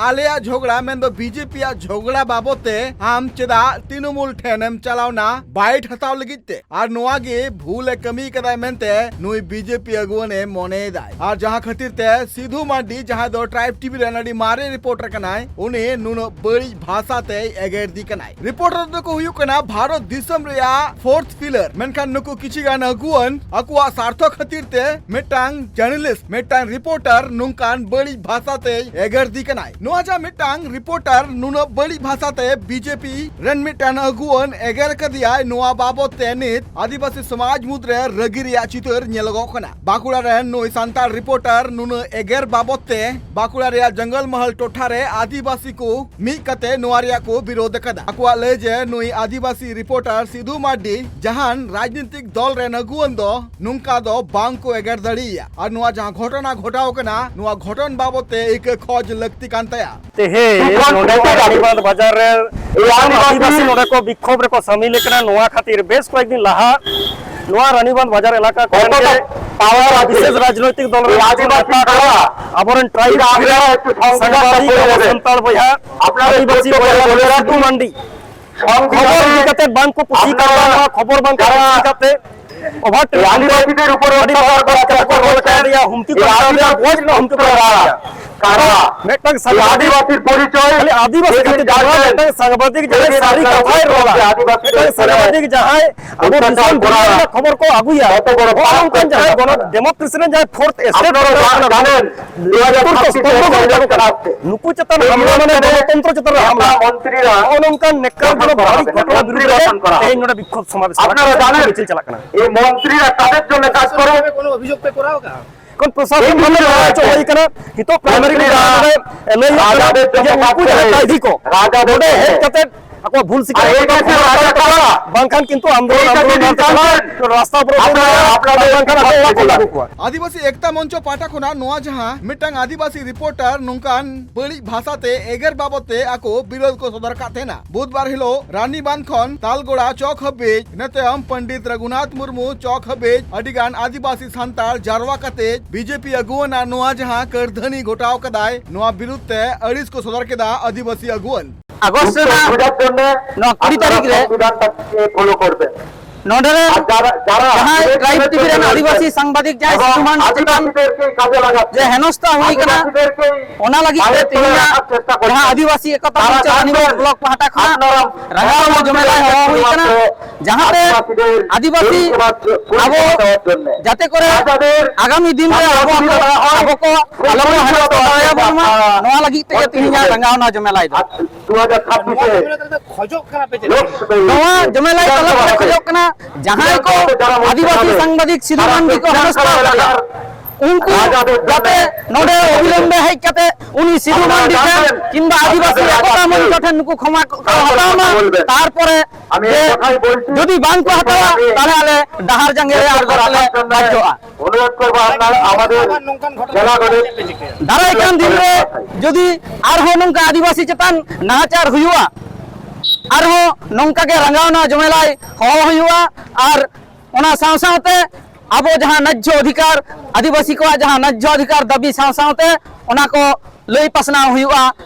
ᱟᱞᱮᱭᱟᱜ ᱡᱷᱚᱜᱽᱲᱟ, ᱢᱮᱱᱫᱚ ᱵᱤᱡᱮᱯᱤᱭᱟᱜ ᱡᱷᱚᱜᱽᱲᱟ ᱵᱟᱵᱚᱛ ᱛᱮ ᱟᱢ ᱪᱮᱫᱟᱜ ᱛᱨᱤᱱᱢᱩᱞ ᱴᱷᱮᱱᱮᱢ ᱪᱟᱞᱟᱣᱱᱟ ᱵᱟᱭᱤᱴ ᱦᱟᱛᱟᱣ ᱞᱟᱹᱜᱤᱫ ᱛᱮ? ᱟᱨ ᱱᱚᱣᱟ ᱜᱮ ᱵᱷᱩᱞ ᱮ ᱠᱟᱹᱢᱤ ᱠᱟᱫᱟᱭ ᱢᱮᱱᱛᱮ ᱱᱩᱭ ᱵᱤᱡᱮᱯᱤ ᱟᱹᱜᱩᱣᱟᱹᱱ ᱮ ᱢᱚᱱᱮᱭᱮᱫᱟᱭ᱾ ᱟᱨ ᱡᱟᱦᱟᱸ ᱠᱷᱟᱹᱛᱤᱨ ᱛᱮ ᱥᱤᱫᱷᱩ ᱢᱟᱨᱰᱤ, ᱡᱟᱦᱟᱸᱭ ᱫᱚ ᱴᱨᱟᱭᱤᱵᱽ ᱴᱤᱵᱷᱤ ᱨᱮᱱ ᱟᱹᱰᱤ ᱢᱟᱨᱮ ᱨᱤᱯᱳᱨᱴᱟᱨ ᱠᱟᱱᱟᱭ, ᱩᱱᱤ ᱱᱩᱱᱟᱹᱜ ᱵᱟᱹᱲᱤᱡ ᱵᱷᱟᱥᱟ ᱛᱮᱭ ᱮᱜᱮᱨ ᱫᱤ ᱠᱟᱱᱟᱭ᱾ ᱨᱤᱯᱳᱨᱴᱟᱨ ᱫᱚᱠᱚ ᱦᱩᱭᱩᱜ ᱠᱟᱱᱟ ᱵᱷᱟᱨᱚᱛ ᱫᱤᱥᱚᱢ ᱨᱮᱭᱟᱜ ᱯᱷᱳᱨᱛᱷ ᱯᱤᱞᱟᱨ, ᱢᱮᱱᱠᱷᱟᱱ ᱱᱩᱠᱩ ᱠᱤᱪᱷᱩ ᱜᱟᱱ ᱟᱹᱜᱩᱣᱟᱹᱱ ᱟᱠᱚᱣᱟᱜ ᱥᱟᱨᱛᱷᱚ ᱠᱷᱟᱹᱛᱤᱨ ᱛᱮ ᱢᱤᱫᱴᱟᱝ ᱡᱟᱨᱱᱟᱞᱤᱥᱴ, ᱢᱤᱫᱴᱟᱝ ᱨᱤᱯᱳᱨᱴᱟᱨ ᱱᱚᱝᱠᱟᱱ ᱵᱟᱹᱲᱤᱡ ᱵᱷᱟᱥᱟ ᱛᱮᱭ ᱮᱜᱮᱨ ᱫᱤ ᱠᱟᱱᱟᱭ᱾ ᱱᱚᱣᱟ ᱡᱟ ᱢᱤᱫᱴᱟᱝ ᱨᱤᱯᱳᱨᱴᱟᱨ ᱱᱩᱱᱟᱹᱜ ᱵᱟᱹᱲᱤᱡ ᱵᱷᱟᱥᱟ ᱛᱮ ᱵᱤᱡᱮᱯᱤ ᱨᱮᱱ ᱢᱤᱫᱴᱟᱝ ᱟᱹᱜᱩᱣᱟᱹᱱ ᱮᱜᱮᱨ ᱠᱟᱫᱮᱭᱟᱭ, ᱱᱚᱣᱟ ᱵᱟᱵᱚᱛ ᱛᱮ ᱱᱤᱛ ᱟᱹᱫᱤᱵᱟᱹᱥᱤ ᱥᱚᱢᱟᱡᱽ ᱢᱩᱫᱽᱨᱮ ᱨᱟᱹᱜᱤ ᱨᱮᱭᱟᱜ ᱪᱤᱛᱟᱹᱨ ᱧᱮᱞᱚᱜᱚᱜ ᱠᱟᱱᱟ᱾ ᱵᱟᱸᱠᱩᱲᱟ ᱨᱮᱱ ᱱᱩᱭ ᱥᱟᱱᱛᱟᱲ ᱨᱤᱯᱳᱨᱴᱟᱨ ᱱᱩᱱᱟᱹᱜ ᱮᱜᱮᱨ ᱵᱟᱵᱚᱛ ᱛᱮ ᱵᱟᱸᱠᱩᱲᱟ ᱨᱮᱭᱟᱜ ᱡᱚᱝᱜᱚᱞ ᱢᱚᱦᱚᱞ ᱴᱚᱴᱷᱟ ᱨᱮ ᱟᱹᱫᱤᱵᱟᱹᱥᱤ ᱠᱚ ᱢᱤᱫ ᱠᱟᱛᱮ ᱱᱚᱣᱟ ᱨᱮᱭᱟᱜ ᱠᱚ ᱵᱤᱨᱳᱫ ᱟᱠᱟᱫᱟ᱾ ᱟᱠᱚᱣᱟᱜ ᱞᱟᱹᱭ ᱡᱮ ᱱᱩᱭ ᱟᱹᱫᱤᱵᱟᱹᱥᱤ ᱨᱤᱯᱳᱨᱴᱟᱨ ᱥᱤᱫᱷᱩ ᱢᱟᱨᱰᱤ ᱡᱟᱦᱟᱱ ᱨᱟᱡᱽᱱᱤᱛᱤᱠ ᱫᱚᱞ ᱨᱮᱱ ᱟᱹᱜᱩᱣᱟᱹᱱ ᱫᱚ ᱱᱚᱝᱠᱟ ᱫᱚ ᱵᱟᱝ ᱠᱚ ᱮᱜᱮᱨ ᱫᱟᱲᱮᱭᱟᱭᱟ᱾ ᱟᱨ ᱱᱚᱣᱟ ᱡᱟᱦᱟᱸ ᱜᱷᱚᱴᱚᱱᱟ ᱜᱷᱚᱴᱟᱣ ᱠᱟᱱᱟ, ᱱᱚᱣᱟ ᱜᱷᱚᱴᱚᱱ ᱵᱟᱵᱚᱛ ᱛᱮ ᱤᱠᱟᱹ ᱠᱷᱚᱡᱽ ᱞᱟᱹᱠᱛᱤ ᱠᱟᱱ ᱛᱟᱭᱟ᱾ ᱛᱮᱦᱮᱧ ᱱᱚᱰᱮ ᱨᱟᱱᱤᱵᱟᱸᱫᱷ ᱵᱟᱡᱟᱨ ᱨᱮ ᱟᱹᱰᱤ ᱜᱟᱱ ᱟᱹᱫᱤᱵᱟᱹᱥᱤ ᱱᱚᱰᱮ ᱠᱚ ᱵᱤᱠᱠᱷᱳᱵ ᱨᱮᱠᱚ ᱥᱟᱹᱢᱤᱞ ᱟᱠᱟᱱᱟ᱾ ᱱᱚᱣᱟ ᱠᱷᱟᱹᱛᱤᱨ ᱵᱮᱥ ᱠᱚᱭᱮᱠ ᱫᱤᱱ ᱞᱟᱦᱟ ᱱᱚᱣᱟ ᱨᱟᱱᱤᱵᱟᱸᱫᱷ ᱵᱟᱡᱟᱨ ᱮᱞᱟᱠᱟ ᱠᱚᱨᱮ ᱜᱮ ᱵᱤᱥᱮᱥ ᱨᱟᱡᱽᱱᱳᱭᱛᱤᱠ ᱫᱚᱞ ᱨᱮᱱ ᱠᱤᱪᱷᱩ ᱱᱮᱛᱟ ᱠᱚ, ᱟᱵᱚᱨᱮᱱ ᱴᱨᱟᱭᱤᱵᱽ ᱥᱟᱝᱵᱟᱫᱤᱠ ᱟᱵᱚ ᱥᱟᱱᱛᱟᱲ ᱵᱚᱭᱦᱟ, ᱟᱹᱫᱤᱵᱟᱹᱥᱤ ᱵᱚᱭᱦᱟ ᱥᱤᱫᱷᱩ ᱢᱟᱱᱰᱤ ᱠᱷᱚᱵᱚᱨ ᱤᱫᱤ ᱠᱟᱛᱮ ᱵᱟᱝ ᱠᱚ ᱠᱩᱥᱤ ᱠᱟᱱᱟ, ᱱᱚᱣᱟ ᱠᱷᱚᱵᱚᱨ ᱵᱟᱝ ᱠᱚ ᱠᱩᱥᱤ ᱠᱟᱛᱮ ᱚᱵᱷᱟᱨ ᱴᱨᱮᱱ ᱟᱹᱰᱤ ᱵᱟᱹᱲᱛᱤ ᱛᱮ ᱨᱩᱯᱚᱨ ᱟᱹᱰᱤ ᱵᱟᱨ ᱵᱟᱨ ᱠᱟᱛᱮ ᱠᱚ ᱨᱚᱲ ᱠᱟᱱ ᱜᱮᱭᱟ, ᱦᱩᱢᱠᱤ ᱠᱚ ᱮᱢ ᱠᱟᱣᱫᱮᱭᱟ, ᱜᱚᱡ ᱨᱮᱱᱟᱜ ᱦᱩᱢᱠᱤ ᱠᱚ ᱮᱢ ᱠᱟᱣᱫᱮᱭᱟ᱾ ᱠᱟᱱᱟ᱾ ᱢᱤᱫᱴᱟᱝ ᱥᱟᱝᱵᱟᱫᱤᱠ, ᱟᱹᱫᱤᱵᱟᱹᱥᱤ ᱯᱚᱨᱤᱪᱚᱭ ᱟᱹᱰᱤ ᱟᱹᱫᱤᱵᱟᱹᱥᱤ ᱡᱩᱫᱤ ᱠᱟᱛᱮ ᱫᱚ ᱡᱟᱦᱟᱸᱭ ᱢᱤᱫᱴᱟᱝ ᱥᱟᱝᱵᱟᱫᱤᱠ ᱡᱟᱦᱟᱸᱭ ᱡᱩᱫᱤ ᱥᱟᱹᱨᱤ ᱟᱵᱚ ᱠᱟᱛᱷᱟᱭ ᱨᱚᱲᱟ, ᱟᱹᱫᱤᱵᱟᱹᱥᱤ ᱢᱤᱫᱴᱟᱝ ᱯᱚᱨᱤᱪᱚᱭ ᱥᱟᱝᱵᱟᱫᱤᱠ ᱡᱟᱦᱟᱸᱭ ᱟᱵᱚ ᱚᱛᱛᱟᱪᱟᱨ ᱫᱤᱥᱚᱢ ᱫᱩᱱᱤᱭᱟᱹ ᱠᱚᱨᱟᱣ ᱨᱮᱱᱟᱜ ᱠᱷᱚᱵᱚᱨ ᱠᱚ ᱟᱹᱜᱩᱭᱟ, ᱡᱚᱛᱚ ᱵᱚᱲᱚ ᱱᱚᱜᱼᱚ ᱱᱚᱝᱠᱟᱱ ᱡᱟᱦᱟᱸᱭ ᱜᱚᱱᱚ-, ᱰᱮᱢᱳᱠᱨᱮᱥᱤ ᱨᱮᱱ ᱡᱟᱦᱟᱸᱭ ᱯᱷᱳᱨᱛᱷ ᱮᱥᱴᱮᱴ ᱟᱯᱱᱟᱨ ᱠᱟᱱᱟ ᱠᱚ, ᱡᱟᱱᱮᱱ, ᱫᱩ ᱦᱟᱡᱟᱨ ᱪᱷᱟᱵᱵᱤᱥ ᱥᱚᱢᱵᱚᱞ ᱠᱟᱱᱟ ᱠᱚ, ᱱᱩᱠᱩ ᱪᱮᱛᱟᱱ ᱨᱮ ᱦᱟᱢᱞᱟ ᱢᱟᱱᱮ ᱜᱚᱱᱚᱛᱚᱱᱛᱨᱚ ᱪᱮᱛᱟᱱ ᱨᱮ ᱦᱟᱢᱞᱟ᱾ ᱢᱚᱱᱛᱨᱤᱨᱟ ᱱᱚᱜᱼᱚ ᱱᱚᱝᱠᱟᱱ ᱱᱮᱠᱟᱨ ᱡᱚᱱᱚᱠ ᱵᱷᱟᱹᱲᱤᱡ ᱜᱷᱚᱴᱚᱱᱟ ᱵᱤᱨᱩᱫᱷ ᱨᱮ ᱛᱮᱦᱮᱧ ᱱᱚᱰᱮ ᱵᱤᱠᱷᱳᱵ ᱥᱚᱢᱟᱵᱮᱥ ᱠᱚᱨᱟᱣ ᱦᱚᱪᱚ ᱦᱩᱭ ᱠᱟᱱᱟ᱾ ᱠᱚᱱᱚ ᱚᱵᱷᱤᱡᱳᱜ ᱯᱮ ᱠᱚᱨᱟᱣ ᱠᱟᱜᱼᱟ? ᱠᱷᱚᱱ ᱯᱨᱚᱥᱟᱥᱚᱱ ᱵᱷᱟᱵᱮ ᱵᱟᱲᱟᱭ ᱦᱚᱪᱚ ᱦᱩᱭ ᱠᱟᱱᱟ, ᱱᱤᱛᱚᱜ ᱯᱨᱟᱭᱢᱟᱨᱤ ᱞᱮᱵᱮᱞ ᱨᱮ ᱞᱟᱹᱭ ᱦᱩᱭᱩᱜ ᱠᱟᱱᱟ ᱡᱮ ᱩᱱᱠᱩ ᱡᱟᱦᱟᱸᱭ ᱠᱟᱹᱭᱫᱷᱤ ᱠᱚ ᱱᱚᱰᱮ ᱦᱮᱡ ᱠᱟᱛᱮ ᱟᱠᱚ ᱵᱷᱩᱞ ᱥᱤᱠᱟᱹᱨ ᱠᱟᱛᱮ ᱠᱚ ᱨᱟᱥᱛᱟ ᱵᱟᱝᱠᱷᱟᱱ ᱠᱤᱱᱛᱩ ᱟᱱᱫᱳᱞᱚᱱ, ᱟᱱᱫᱳᱞᱚᱱ ᱨᱟᱥᱛᱟ ᱚᱵᱚᱨᱳᱫᱷ ᱟᱯᱱᱟᱨ ᱵᱟᱝᱠᱷᱟᱱ ᱟᱠᱚ ᱚᱲᱟᱜ ᱠᱚ ᱞᱟᱹᱜᱩ ᱠᱚᱣᱟ᱾ ᱟᱹᱫᱤᱵᱟᱹᱥᱤ ᱮᱠᱛᱟ ᱢᱚᱧᱪᱚ ᱯᱟᱦᱴᱟ ᱠᱷᱚᱱᱟᱜ ᱱᱚᱣᱟ ᱡᱟᱦᱟᱸ ᱢᱤᱫᱴᱟᱝ ᱟᱹᱫᱤᱵᱟᱹᱥᱤ ᱨᱤᱯᱳᱨᱴᱟᱨ ᱱᱚᱝᱠᱟᱱ ᱵᱟᱹᱲᱤᱡ ᱵᱷᱟᱥᱟᱛᱮ ᱮᱜᱮᱨ ᱵᱟᱵᱚᱛ ᱛᱮ ᱟᱠᱚ ᱵᱤᱨᱳᱫᱷ ᱠᱚ ᱥᱚᱫᱚᱨ ᱟᱠᱟᱫ ᱛᱟᱦᱮᱱᱟ᱾ ᱵᱩᱫᱷᱵᱟᱨ ᱦᱤᱞᱳᱜ ᱨᱟᱱᱤᱵᱟᱸᱫᱷ ᱠᱷᱚᱱ ᱛᱟᱞᱜᱚᱲᱟ ᱪᱚᱠ ᱦᱟᱹᱵᱤᱡ, ᱤᱱᱟᱹ ᱛᱟᱭᱚᱢ ᱯᱚᱱᱰᱤᱛ ᱨᱚᱜᱷᱩᱱᱟᱛᱷ ᱢᱩᱨᱢᱩ ᱪᱚᱠ ᱦᱟᱹᱵᱤᱡ ᱟᱹᱰᱤ ᱜᱟᱱ ᱟᱹᱫᱤᱵᱟᱹᱥᱤ ᱥᱟᱱᱛᱟᱲ ᱡᱟᱨᱣᱟ ᱠᱟᱛᱮ ᱵᱤᱡᱮᱯᱤ ᱟᱹᱜᱩᱣᱟᱹᱱᱟᱜ ᱱᱚᱣᱟ ᱡᱟᱦᱟᱸ ᱠᱟᱹᱨᱫᱷᱟᱹᱱᱤ ᱜᱷᱚᱴᱟᱣ ᱠᱟᱫᱟᱭ, ᱱᱚᱣᱟ ᱵᱤᱨᱩᱫᱷ ᱛᱮ ᱟᱹᱲᱤᱥ ᱠᱚ ᱥᱚᱫᱚᱨ ᱠᱮᱫᱟ ᱟᱹᱫᱤᱵᱟᱹᱥᱤ ᱟᱹᱜᱩᱣᱟᱹᱱ᱾ আগস্ট ᱨᱮᱱᱟᱜ ᱱᱚᱣᱟ ᱠᱩᱲᱤ ᱛᱟᱹᱨᱤᱠᱷ ᱨᱮ ᱱᱚᱰᱮ ᱨᱮ ᱡᱟᱦᱟᱸᱭ ᱴᱨᱟᱭᱤᱵ ᱴᱤᱵᱷᱤ ᱨᱮᱱ ᱟᱹᱫᱤᱵᱟᱹᱥᱤ ᱥᱟᱝᱵᱟᱫᱤᱠ ᱡᱟᱦᱟᱸᱭ ᱥᱤᱫᱷᱩ ᱢᱟᱱᱰᱤ ᱪᱮᱛᱟᱱ ᱡᱮ ᱦᱮᱱᱚᱥᱛᱟ ᱦᱩᱭ ᱠᱟᱱᱟ, ᱚᱱᱟ ᱞᱟᱹᱜᱤᱫ ᱛᱮ ᱛᱮᱦᱮᱧᱟᱜ ᱡᱟᱦᱟᱸ ᱟᱹᱫᱤᱵᱟᱹᱥᱤ ᱮᱠᱚᱛᱟ ᱢᱚᱧᱪᱚ ᱨᱟᱱᱤᱵᱟᱸᱫᱷ ᱵᱞᱚᱠ ᱯᱟᱦᱴᱟ ᱠᱷᱚᱱᱟᱜ ᱨᱟᱸᱜᱟᱣ ᱨᱮᱱᱟᱜ ᱡᱚᱢᱮᱞᱟᱭ ᱦᱚᱦᱚ ᱦᱩᱭ ᱠᱟᱱᱟ, ᱡᱟᱦᱟᱸᱛᱮ ᱟᱹᱫᱤᱵᱟᱹᱥᱤ ᱟᱵᱚ ᱡᱟᱛᱮ ᱠᱚᱨᱮ ᱟᱜᱟᱢᱤ ᱫᱤᱱ ᱨᱮ ᱟᱵᱚ, ᱟᱵᱚ ᱟᱵᱚ ᱠᱚ ᱟᱞᱚ ᱵᱚᱱ ᱦᱮᱱᱚᱥᱛᱟ ᱫᱟᱲᱮᱭᱟᱵᱚᱱ ᱢᱟ, ᱱᱚᱣᱟ ᱞᱟᱹᱜᱤᱫ ᱛᱮᱜᱮ ᱛᱮᱦᱮᱧᱟᱜ ᱨᱟᱸᱜᱟᱣᱱᱟ ᱡᱚᱢᱮᱞᱟᱭ ᱫᱚ᱾ ᱱᱚᱣᱟ ᱡᱚᱢᱮᱞᱟᱭ ᱛᱟᱞᱟ ᱛᱮᱞᱮ ᱠᱷᱚᱡᱚᱜ ᱠᱟᱱᱟ ᱡᱟᱦᱟᱸᱭ ᱠᱚ ᱟᱹᱫᱤᱵᱟᱹᱥᱤ ᱥᱟᱝᱵᱟᱫᱤᱠ ᱥᱤᱫᱷᱩ ᱢᱟᱱᱰᱤ ᱠᱚ ᱦᱮᱱᱚᱥᱛᱟ ᱟᱠᱟᱫᱮᱭᱟ, ᱩᱱᱠᱩ ᱡᱟᱛᱮ ᱱᱚᱰᱮ ᱚᱵᱤᱞᱚᱢᱵᱮ ᱦᱮᱡ ᱠᱟᱛᱮ ᱩᱱᱤ ᱥᱤᱫᱷᱩ ᱢᱟᱱᱰᱤ ᱴᱷᱮᱱ ᱠᱤᱝᱵᱟ ᱟᱹᱫᱤᱵᱟᱹᱥᱤ ᱮᱠᱚᱛᱟ ᱢᱚᱧᱪᱚ ᱴᱷᱮᱱ ᱱᱩᱠᱩ ᱠᱷᱚᱢᱟ ᱠᱚ ᱦᱟᱛᱟᱣ ᱢᱟ, ᱛᱟᱨᱯᱚᱨᱮ ᱡᱮ ᱡᱩᱫᱤ ᱵᱟᱝ ᱠᱚ ᱦᱟᱛᱟᱣᱟ, ᱛᱟᱦᱞᱮ ᱟᱞᱮ ᱰᱟᱦᱟᱨ ᱡᱟᱸᱜᱮ ᱨᱮ ᱟᱬᱜᱚ ᱞᱮ ᱵᱟᱫᱽᱫᱷᱚᱜᱼᱟ᱾ ᱫᱟᱨᱟᱭ ᱠᱟᱱ ᱫᱤᱱ ᱨᱮ ᱡᱩᱫᱤ ᱟᱨᱦᱚᱸ ᱱᱚᱝᱠᱟ ᱟᱹᱫᱤᱵᱟᱹᱥᱤ ᱪᱮᱛᱟᱱ ᱱᱟᱦᱟᱪᱟᱨ ᱦᱩᱭᱩᱜᱼᱟ, ᱟᱨᱦᱚᱸ ᱱᱚᱝᱠᱟ ᱜᱮ ᱨᱟᱸᱜᱟᱣᱱᱟ ᱡᱚᱢᱮᱞᱟᱭ ᱦᱚᱦᱚ ᱦᱩᱭᱩᱜᱼᱟ᱾ ᱟᱨ ᱚᱱᱟ ᱥᱟᱶ ᱥᱟᱶᱛᱮ ᱟᱵᱚ ᱡᱟᱦᱟᱸ ᱱᱟᱡᱽᱡᱷᱚ ᱚᱫᱷᱤᱠᱟᱨ, ᱟᱹᱫᱤᱵᱟᱹᱥᱤ ᱠᱚᱣᱟᱜ ᱡᱟᱦᱟᱸ ᱱᱟᱡᱽᱡᱷᱚ ᱚᱫᱷᱤᱠᱟᱨ ᱫᱟᱹᱵᱤ ᱥᱟᱶ ᱥᱟᱶᱛᱮ ᱚᱱᱟ ᱠᱚ ᱞᱟᱹᱭ ᱯᱟᱥᱱᱟᱣ ᱦᱩᱭᱩᱜᱼᱟ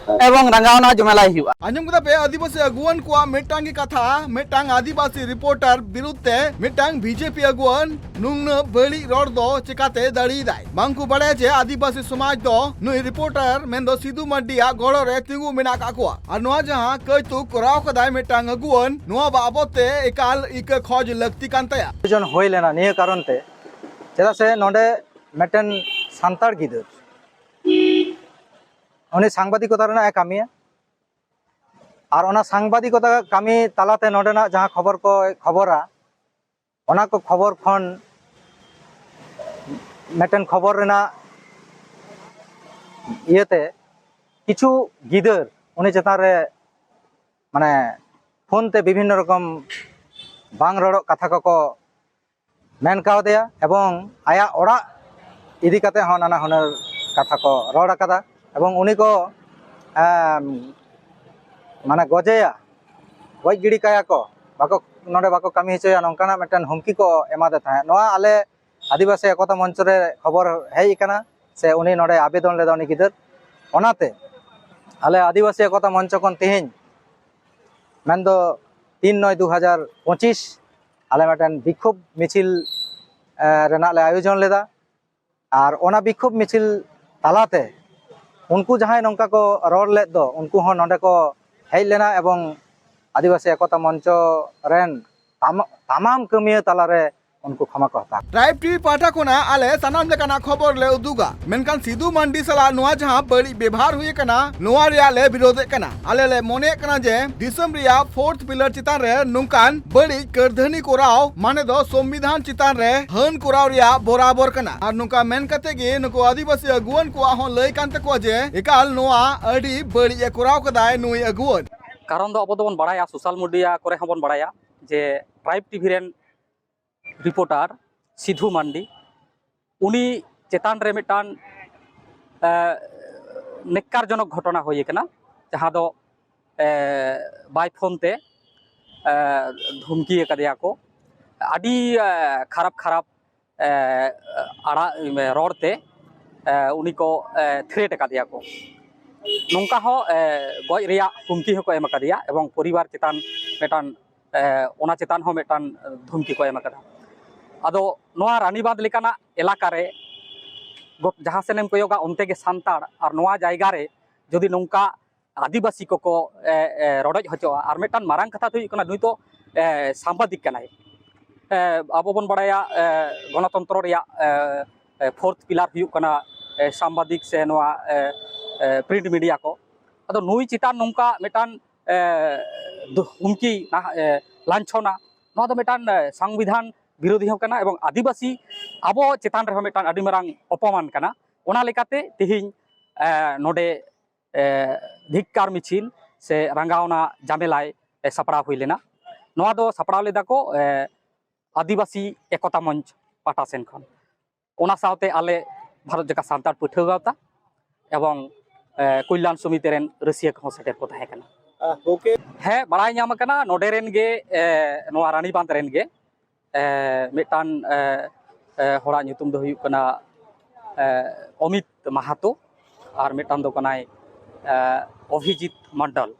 ᱮᱵᱚᱝ ᱨᱟᱸᱜᱟᱣᱱᱟ ᱡᱚᱢᱮᱞᱟᱭ ᱦᱩᱭᱩᱜᱼᱟ᱾ ᱟᱸᱡᱚᱢ ᱠᱮᱫᱟ ᱯᱮ ᱟᱹᱫᱤᱵᱟᱹᱥᱤ ᱟᱹᱜᱩᱣᱟᱹᱱ ᱠᱚᱣᱟᱜ ᱢᱤᱫᱴᱟᱝ ᱜᱮ ᱠᱟᱛᱷᱟ, ᱢᱤᱫᱴᱟᱝ ᱟᱹᱫᱤᱵᱟᱹᱥᱤ ᱨᱤᱯᱳᱨᱴᱟᱨ ᱵᱤᱨᱩᱫᱷ ᱛᱮ ᱢᱤᱫᱴᱟᱝ ᱵᱤᱡᱮᱯᱤ ᱟᱹᱜᱩᱣᱟᱹᱱ ᱱᱩᱱᱟᱹᱜ ᱵᱟᱹᱲᱤᱡ ᱨᱚᱲ ᱫᱚ ᱪᱮᱠᱟᱛᱮ ᱫᱟᱲᱮᱭᱟᱫᱟᱭ? ᱵᱟᱝᱠᱚ ᱵᱟᱲᱟᱭᱟ ᱡᱮ ᱟᱹᱫᱤᱵᱟᱹᱥᱤ ᱥᱚᱢᱟᱡᱽ ᱫᱚ ᱱᱩᱭ ᱨᱤᱯᱳᱨᱴᱟᱨ ᱢᱮᱱᱫᱚ ᱥᱤᱫᱩ ᱢᱟᱨᱰᱤᱭᱟᱜ ᱜᱚᱲᱚ ᱨᱮ ᱛᱤᱸᱜᱩ ᱢᱮᱱᱟᱜ ᱟᱠᱟᱫ ᱠᱚᱣᱟ᱾ ᱟᱨ ᱱᱚᱣᱟ ᱡᱟᱦᱟᱸ ᱠᱟᱹᱭᱛᱩᱠ ᱠᱚᱨᱟᱣ ᱠᱟᱫᱟᱭ ᱢᱤᱫᱴᱟᱝ ᱟᱹᱜᱩᱣᱟᱹᱱ, ᱱᱚᱣᱟ ᱵᱟᱵᱚᱛ ᱛᱮ ᱮᱠᱟᱞ ᱤᱠᱟᱹ ᱠᱷᱚᱡᱽ ᱞᱟᱹᱠᱛᱤ ᱠᱟᱱ ᱛᱟᱭᱟ᱾ ᱟᱭᱳᱡᱚᱱ ᱦᱩᱭ ᱞᱮᱱᱟ ᱱᱤᱭᱟᱹ ᱠᱟᱨᱚᱱ ᱛᱮ, ᱪᱮᱫᱟᱜ ᱥᱮ ᱱᱚᱰᱮ ᱢᱤᱫᱴᱮᱱ ᱥᱟᱱᱛᱟᱲ ᱜᱤᱫᱟᱹᱨ ᱩᱱᱤ ᱥᱟᱝᱵᱟᱫᱤᱠᱚᱛᱟ ᱨᱮᱱᱟᱜ ᱮ ᱠᱟᱹᱢᱤᱭᱟ, ᱟᱨ ᱚᱱᱟ ᱥᱟᱝᱵᱟᱫᱤᱠᱚᱛᱟ ᱠᱟᱹᱢᱤ ᱛᱟᱞᱟᱛᱮ ᱱᱚᱰᱮᱱᱟᱜ ᱡᱟᱦᱟᱸ ᱠᱷᱚᱵᱚᱨ ᱠᱚᱭ ᱠᱷᱚᱵᱚᱨᱟ, ᱚᱱᱟ ᱠᱚ ᱠᱷᱚᱵᱚᱨ ᱠᱷᱚᱱ ᱢᱤᱫᱴᱮᱱ ᱠᱷᱚᱵᱚᱨ ᱨᱮᱱᱟᱜ ᱤᱭᱟᱹᱛᱮ ᱠᱤᱪᱷᱩ ᱜᱤᱫᱟᱹᱨ ᱩᱱᱤ ᱪᱮᱛᱟᱱ ᱨᱮ ᱢᱟᱱᱮ ᱯᱷᱳᱱ ᱛᱮ ᱵᱤᱵᱷᱤᱱᱱᱚ ᱨᱚᱠᱚᱢ ᱵᱟᱝ ᱨᱚᱲᱚᱜ ᱠᱟᱛᱷᱟ ᱠᱚᱠᱚ ᱢᱮᱱ ᱠᱟᱣᱫᱮᱭᱟ ᱮᱵᱚᱝ ᱟᱭᱟᱜ ᱚᱲᱟᱜ ᱤᱫᱤ ᱠᱟᱛᱮ ᱦᱚᱸ ᱱᱟᱱᱟ ᱦᱩᱱᱟᱹᱨ ᱠᱟᱛᱷᱟ ᱠᱚ ᱨᱚᱲ ᱟᱠᱟᱫᱟ ᱮᱵᱚᱝ ᱩᱱᱤ ᱠᱚ ᱮᱢ, ᱢᱟᱱᱮ ᱜᱚᱡᱮᱭᱟ, ᱜᱚᱡ ᱜᱤᱰᱤ ᱠᱟᱭᱟ ᱠᱚ, ᱵᱟᱠᱚ, ᱱᱚᱰᱮ ᱵᱟᱠᱚ ᱠᱟᱹᱢᱤ ᱦᱚᱪᱚᱭᱟ, ᱱᱚᱝᱠᱟᱱᱟᱜ ᱢᱤᱫᱴᱮᱱ ᱦᱩᱢᱠᱤ ᱠᱚ ᱮᱢᱟᱫᱮ ᱛᱟᱦᱮᱸᱫ᱾ ᱱᱚᱣᱟ ᱟᱞᱮ ᱟᱹᱫᱤᱵᱟᱹᱥᱤ ᱮᱠᱚᱛᱟ ᱢᱚᱧᱪᱚ ᱨᱮ ᱠᱷᱚᱵᱚᱨ ᱦᱮᱡ ᱟᱠᱟᱱᱟ, ᱥᱮ ᱩᱱᱤ ᱱᱚᱰᱮ ᱟᱵᱮᱫᱚᱱ ᱞᱮᱫᱟ ᱩᱱᱤ ᱜᱤᱫᱟᱹᱨ᱾ ᱚᱱᱟᱛᱮ ᱟᱞᱮ ᱟᱹᱫᱤᱵᱟᱹᱥᱤ ᱮᱠᱚᱛᱟ ᱢᱚᱧᱪᱚ ᱠᱷᱚᱱ ᱛᱮᱦᱮᱧ ᱢᱮᱱᱫᱚ ᱛᱤᱱ ᱱᱚᱭ ᱫᱩ ᱦᱟᱡᱟᱨ ᱯᱚᱸᱪᱤᱥ ᱟᱞᱮ ᱢᱤᱫᱴᱮᱱ ᱵᱤᱠᱷᱳᱵ ᱢᱤᱪᱷᱤᱞ ᱮ, ᱨᱮᱱᱟᱜ ᱞᱮ ᱟᱭᱳᱡᱚᱱ ᱞᱮᱫᱟ᱾ ᱟᱨ ᱚᱱᱟ ᱵᱤᱠᱷᱳᱵ ᱢᱤᱪᱷᱤᱞ ᱛᱟᱞᱟᱛᱮ ᱩᱱᱠᱩ ᱡᱟᱦᱟᱸᱭ ᱱᱚᱝᱠᱟ ᱠᱚ ᱨᱚᱲ ᱞᱮᱫ ᱫᱚ, ᱩᱱᱠᱩ ᱦᱚᱸ ᱱᱚᱰᱮ ᱠᱚ ᱦᱮᱡ ᱞᱮᱱᱟ ᱮᱵᱚᱝ ᱟᱹᱫᱤᱵᱟᱹᱥᱤ ᱮᱠᱚᱛᱟ ᱢᱚᱧᱪᱚ ᱨᱮᱱ ᱛᱟᱢ-, ᱛᱟᱢᱟᱢ ᱠᱟᱹᱢᱤᱭᱟᱹ ᱛᱟᱞᱟᱨᱮ ᱩᱱᱠᱩ ᱠᱷᱚᱢᱟ ᱠᱚ ᱦᱟᱛᱟᱣ᱾ ᱴᱨᱟᱭᱤᱵᱽ ᱴᱤᱵᱷᱤ ᱯᱟᱦᱴᱟ ᱠᱷᱚᱱᱟᱜ ᱟᱞᱮ ᱥᱟᱱᱟᱢ ᱞᱮᱠᱟᱱᱟᱜ ᱠᱷᱚᱵᱚᱨ ᱞᱮ ᱩᱫᱩᱜᱟ, ᱢᱮᱱᱠᱷᱟᱱ ᱥᱤᱫᱩ ᱢᱟᱱᱰᱤ ᱥᱟᱞᱟᱜ ᱱᱚᱣᱟ ᱡᱟᱦᱟᱸ ᱵᱟᱹᱲᱤᱡ ᱵᱮᱵᱷᱟᱨ ᱦᱩᱭ ᱟᱠᱟᱱᱟ, ᱱᱚᱣᱟ ᱨᱮᱭᱟᱜ ᱞᱮ ᱵᱤᱨᱳᱫᱷᱮᱫ ᱠᱟᱱᱟ᱾ ᱟᱞᱮ ᱞᱮ ᱢᱚᱱᱮᱭᱮᱫ ᱠᱟᱱᱟ ᱡᱮ ᱫᱤᱥᱚᱢ ᱨᱮᱭᱟᱜ ᱯᱷᱳᱨᱛᱷ ᱯᱤᱞᱟᱨ ᱪᱮᱛᱟᱱ ᱨᱮ ᱱᱚᱝᱠᱟᱱ ᱵᱟᱹᱲᱤᱡ ᱠᱟᱹᱨᱫᱷᱟᱹᱱᱤ ᱠᱚᱨᱟᱣ ᱢᱟᱱᱮ ᱫᱚ ᱥᱚᱝᱵᱤᱫᱷᱟᱱ ᱪᱮᱛᱟᱱ ᱨᱮ ᱦᱟᱹᱱ ᱠᱚᱨᱟᱣ ᱨᱮᱭᱟᱜ ᱵᱚᱨᱟᱵᱚᱨ ᱠᱟᱱᱟ᱾ ᱟᱨ ᱱᱚᱝᱠᱟ ᱢᱮᱱ ᱠᱟᱛᱮ ᱜᱮ ᱱᱩᱠᱩ ᱟᱹᱫᱤᱵᱟᱹᱥᱤ ᱟᱹᱜᱩᱣᱟᱹᱱ ᱠᱚᱣᱟᱜ ᱦᱚᱸ ᱞᱟᱹᱭ ᱠᱟᱱ ᱛᱟᱠᱚᱣᱟ ᱡᱮ ᱮᱠᱟᱞ ᱱᱚᱣᱟ ᱟᱹᱰᱤ ᱵᱟᱹᱲᱤᱡ ᱮ ᱠᱚᱨᱟᱣ ᱠᱟᱫᱟᱭ ᱱᱩᱭ ᱟᱹᱜᱩᱣᱟᱹᱱ᱾ ᱠᱟᱨᱚᱱ ᱫᱚ ᱟᱵᱚ ᱫᱚᱵᱚᱱ ᱵᱟᱲᱟᱭᱟ, ᱥᱳᱥᱟᱞ ᱢᱤᱰᱤᱭᱟ ᱠᱚᱨᱮ ᱦᱚᱸᱵᱚᱱ ᱵᱟᱲᱟᱭᱟ ᱡᱮ ᱴᱨᱟᱭᱤᱵᱽ ᱴᱤᱵᱷᱤ ᱨᱮᱱ ᱨᱤᱯᱳᱨᱴᱟᱨ ᱥᱤᱫᱷᱩ ᱢᱟᱱᱰᱤ, ᱩᱱᱤ ᱪᱮᱛᱟᱱ ᱨᱮ ᱢᱤᱫᱴᱟᱝ, ᱮ, ᱱᱮᱠᱠᱟᱨᱡᱚᱱᱚᱠ ᱜᱷᱚᱴᱚᱱᱟ ᱦᱩᱭ ᱟᱠᱟᱱᱟ, ᱡᱟᱦᱟᱸ ᱫᱚ, ᱮ, ᱵᱟᱭ ᱯᱷᱳᱱ ᱛᱮ, ᱮ, ᱫᱷᱩᱢᱠᱤ ᱟᱠᱟᱫᱮᱭᱟ ᱠᱚ᱾ ᱟᱹᱰᱤ, ᱮ, ᱠᱷᱟᱨᱟᱯ ᱠᱷᱟᱨᱟᱯ, ᱮ, ᱟᱲᱟᱜ, ᱨᱚᱲ ᱛᱮ ᱮ, ᱩᱱᱤ ᱠᱚ ᱮ, ᱛᱷᱨᱮᱴ ᱟᱠᱟᱫᱮᱭᱟ ᱠᱚ᱾ ᱱᱚᱝᱠᱟ ᱦᱚᱸ ᱮ, ᱜᱚᱡ ᱨᱮᱭᱟᱜ ᱦᱩᱢᱠᱤ ᱦᱚᱸᱠᱚ ᱮᱢ ᱟᱠᱟᱫᱮᱭᱟ ᱮᱵᱚᱝ ᱯᱚᱨᱤᱵᱟᱨ ᱪᱮᱛᱟᱱ ᱢᱤᱫᱴᱟᱝ ᱮ, ᱚᱱᱟ ᱪᱮᱛᱟᱱ ᱦᱚᱸ ᱢᱤᱫᱴᱟᱝ ᱫᱷᱩᱢᱠᱤ ᱠᱚ ᱮᱢ ᱟᱠᱟᱫᱟ᱾ ᱟᱫᱚ ᱱᱚᱣᱟ ᱨᱟᱱᱤᱵᱟᱸᱫᱷ ᱞᱮᱠᱟᱱᱟᱜ ᱮᱞᱟᱠᱟ ᱨᱮ ᱜᱚᱴ-, ᱡᱟᱦᱟᱸ ᱥᱮᱱ ᱮᱢ ᱠᱚᱭᱚᱜᱟ ᱚᱱᱛᱮ ᱜᱮ ᱥᱟᱱᱛᱟᱲ, ᱟᱨ ᱱᱚᱣᱟ ᱡᱟᱭᱜᱟ ᱨᱮ ᱡᱩᱫᱤ ᱱᱚᱝᱠᱟ ᱟᱹᱫᱤᱵᱟᱹᱥᱤ ᱠᱚᱠᱚ ᱮ, ᱮ, ᱨᱚᱰᱚᱡ ᱦᱚᱪᱚᱜᱼᱟ᱾ ᱟᱨ ᱢᱤᱫᱴᱟᱝ ᱢᱟᱨᱟᱝ ᱠᱟᱛᱷᱟ ᱫᱚ ᱦᱩᱭᱩᱜ ᱠᱟᱱᱟ, ᱱᱩᱭ ᱫᱚ ᱮ, ᱥᱟᱢᱵᱟᱫᱤᱠ ᱠᱟᱱᱟᱭ᱾ ᱮ, ᱟᱵᱚ ᱵᱚᱱ ᱵᱟᱲᱟᱭᱟ ᱮ, ᱜᱚᱱᱚᱛᱚᱱᱛᱨᱚ ᱨᱮᱭᱟᱜ ᱮ, ᱮ, ᱯᱷᱳᱨᱛᱷ ᱯᱤᱞᱟᱨ ᱦᱩᱭᱩᱜ ᱠᱟᱱᱟ ᱮ, ᱥᱟᱢᱵᱟᱫᱤᱠ ᱥᱮ ᱱᱚᱣᱟ ᱮ, ᱮ, ᱯᱨᱤᱱᱴ ᱢᱤᱰᱤᱭᱟ ᱠᱚ᱾ ᱟᱫᱚ ᱱᱩᱭ ᱪᱮᱛᱟᱱ ᱱᱚᱝᱠᱟ ᱢᱤᱫᱴᱟᱝ ᱮ, ᱫᱩ-, ᱦᱩᱢᱠᱤ ᱱᱟᱦ-, ᱮ, ᱞᱟᱧᱪᱷᱚᱱᱟ, ᱱᱚᱣᱟ ᱫᱚ ᱢᱤᱫᱴᱟᱝ ᱮ, ᱥᱚᱝᱵᱤᱫᱷᱟᱱ ᱵᱤᱨᱳᱫᱷᱤ ᱦᱚᱸ ᱠᱟᱱᱟ ᱮᱵᱚᱝ ᱟᱹᱫᱤᱵᱟᱹᱥᱤ ᱟᱵᱚ ᱪᱮᱛᱟᱱ ᱨᱮᱦᱚᱸ ᱢᱤᱫᱴᱟᱝ ᱟᱹᱰᱤ ᱢᱟᱨᱟᱝ ᱚᱯᱚᱢᱟᱱ ᱠᱟᱱᱟ᱾ ᱚᱱᱟ ᱞᱮᱠᱟᱛᱮ ᱛᱮᱦᱮᱧ ᱮ, ᱱᱚᱰᱮ ᱮ, ᱫᱷᱤᱠᱠᱟᱨ ᱢᱤᱪᱷᱤᱞ ᱥᱮ ᱨᱟᱸᱜᱟᱣᱱᱟ ᱡᱟᱢᱮᱞᱟᱭ ᱮ, ᱥᱟᱯᱲᱟᱣ ᱦᱩᱭ ᱞᱮᱱᱟ᱾ ᱱᱚᱣᱟ ᱫᱚ ᱥᱟᱯᱲᱟᱣ ᱞᱮᱫᱟ ᱠᱚ ᱮ, ᱟᱹᱫᱤᱵᱟᱹᱥᱤ ᱮᱠᱚᱛᱟ ᱢᱚᱧᱪ ᱯᱟᱦᱴᱟ ᱥᱮᱱ ᱠᱷᱚᱱ᱾ ᱚᱱᱟ ᱥᱟᱶᱛᱮ ᱟᱞᱮ ᱵᱷᱟᱨᱚᱛ ᱡᱟᱠᱟᱛ ᱥᱟᱱᱛᱟᱲ ᱯᱟᱹᱴᱷᱩᱣᱟᱹ ᱜᱟᱶᱛᱟ ᱮᱵᱚᱝ ᱮ, ᱠᱚᱞᱭᱟᱱ ᱥᱚᱢᱤᱛᱤ ᱨᱮᱱ ᱨᱟᱹᱥᱤᱭᱟᱹ ᱠᱚᱦᱚᱸ ᱥᱮᱴᱮᱨ ᱠᱚ ᱛᱟᱦᱮᱸ ᱠᱟᱱᱟ᱾ ᱟᱦ, ᱜᱚᱢᱠᱮ᱾ ᱦᱮᱸ, ᱵᱟᱲᱟᱭ ᱧᱟᱢ ᱟᱠᱟᱱᱟ ᱱᱚᱰᱮ ᱨᱮᱱ ᱜᱮ ᱮ, ᱱᱚᱣᱟ ᱨᱟᱱᱤᱵᱟᱸᱫᱷ ᱨᱮᱱ ᱜᱮ ᱮ, ᱢᱤᱫᱴᱟᱝ ᱮ, ᱮ, ᱦᱚᱲᱟᱜ ᱧᱩᱛᱩᱢ ᱫᱚ ᱦᱩᱭᱩᱜ ᱠᱟᱱᱟ ᱮ, ᱚᱢᱤᱛ ᱢᱟᱦᱟᱛᱚ, ᱟᱨ ᱢᱤᱫᱴᱟᱝ ᱫᱚ ᱠᱟᱱᱟᱭ ᱮ, ᱚᱵᱷᱤᱡᱤᱛ ᱢᱚᱱᱰᱚᱞ᱾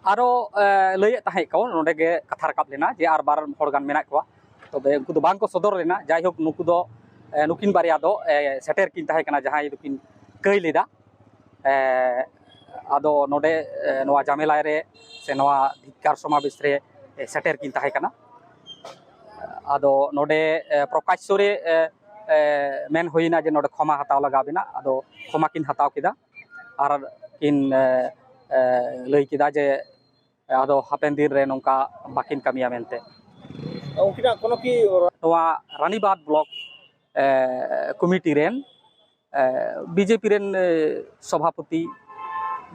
ᱟᱨᱚ ᱮ, ᱞᱟᱹᱭᱮᱫ ᱛᱟᱦᱮᱸᱫ ᱠᱚ, ᱱᱚᱰᱮ ᱜᱮ ᱠᱟᱛᱷᱟ ᱨᱟᱠᱟᱵ ᱞᱮᱱᱟ ᱡᱮ ᱟᱨ ᱵᱟᱨ ᱦᱚᱲ ᱜᱟᱱ ᱢᱮᱱᱟᱜ ᱠᱚᱣᱟ, ᱛᱚᱵᱮ ᱩᱱᱠᱩ ᱫᱚ ᱵᱟᱝ ᱠᱚ ᱥᱚᱫᱚᱨ ᱞᱮᱱᱟ᱾ ᱡᱟᱭᱦᱳᱠ, ᱱᱩᱠᱩ ᱫᱚ ᱮ, ᱱᱩᱠᱤᱱ ᱵᱟᱨᱭᱟ ᱫᱚ ᱮ, ᱥᱮᱴᱮᱨ ᱠᱤᱱ ᱛᱟᱦᱮᱸ ᱠᱟᱱᱟ, ᱡᱟᱦᱟᱸᱭ ᱫᱚᱠᱤᱱ ᱠᱟᱹᱭ ᱞᱮᱫᱟ᱾ ᱮ, ᱟᱫᱚ ᱱᱚᱰᱮ ᱮ, ᱱᱚᱣᱟ ᱡᱟᱢᱮᱞᱟᱭ ᱨᱮ ᱥᱮ ᱱᱚᱣᱟ ᱫᱷᱤᱠᱠᱟᱨ ᱥᱚᱢᱟᱵᱮᱥ ᱨᱮ ᱮ, ᱥᱮᱴᱮᱨ ᱠᱤᱱ ᱛᱟᱦᱮᱸ ᱠᱟᱱᱟ᱾ ᱟᱫᱚ ᱱᱚᱰᱮ ᱮ, ᱯᱨᱚᱠᱟᱥᱥᱚ ᱨᱮ ᱮ, ᱮ, ᱢᱮᱱ ᱦᱩᱭᱱᱟ ᱡᱮ ᱱᱚᱰᱮ ᱠᱷᱚᱢᱟ ᱦᱟᱛᱟᱣ ᱞᱟᱜᱟᱣ ᱵᱮᱱᱟ᱾ ᱟᱫᱚ ᱠᱷᱚᱢᱟ ᱠᱤᱱ ᱦᱟᱛᱟᱣ ᱠᱮᱫᱟ ᱟᱨ ᱠᱤᱱ ᱮ, ᱮ, ᱞᱟᱹᱭ ᱠᱮᱫᱟ ᱡᱮ ᱟᱫᱚ ᱦᱟᱯᱮᱱ ᱫᱤᱱ ᱨᱮ ᱱᱚᱝᱠᱟ ᱵᱟᱹᱠᱤᱱ ᱠᱟᱹᱢᱤᱭᱟ ᱢᱮᱱᱛᱮ᱾ ᱩᱱᱠᱤᱱᱟᱜ ᱠᱳᱱᱳ ᱠᱤ ᱱᱚᱣᱟ ᱨᱟᱱᱤᱵᱟᱸᱫᱷ ᱵᱞᱚᱠ ᱮ, ᱠᱚᱢᱤᱴᱤ ᱨᱮᱱ ᱮ, ᱵᱤᱡᱮᱯᱤ ᱨᱮᱱ ᱮ, ᱥᱚᱵᱷᱟᱯᱚᱛᱤ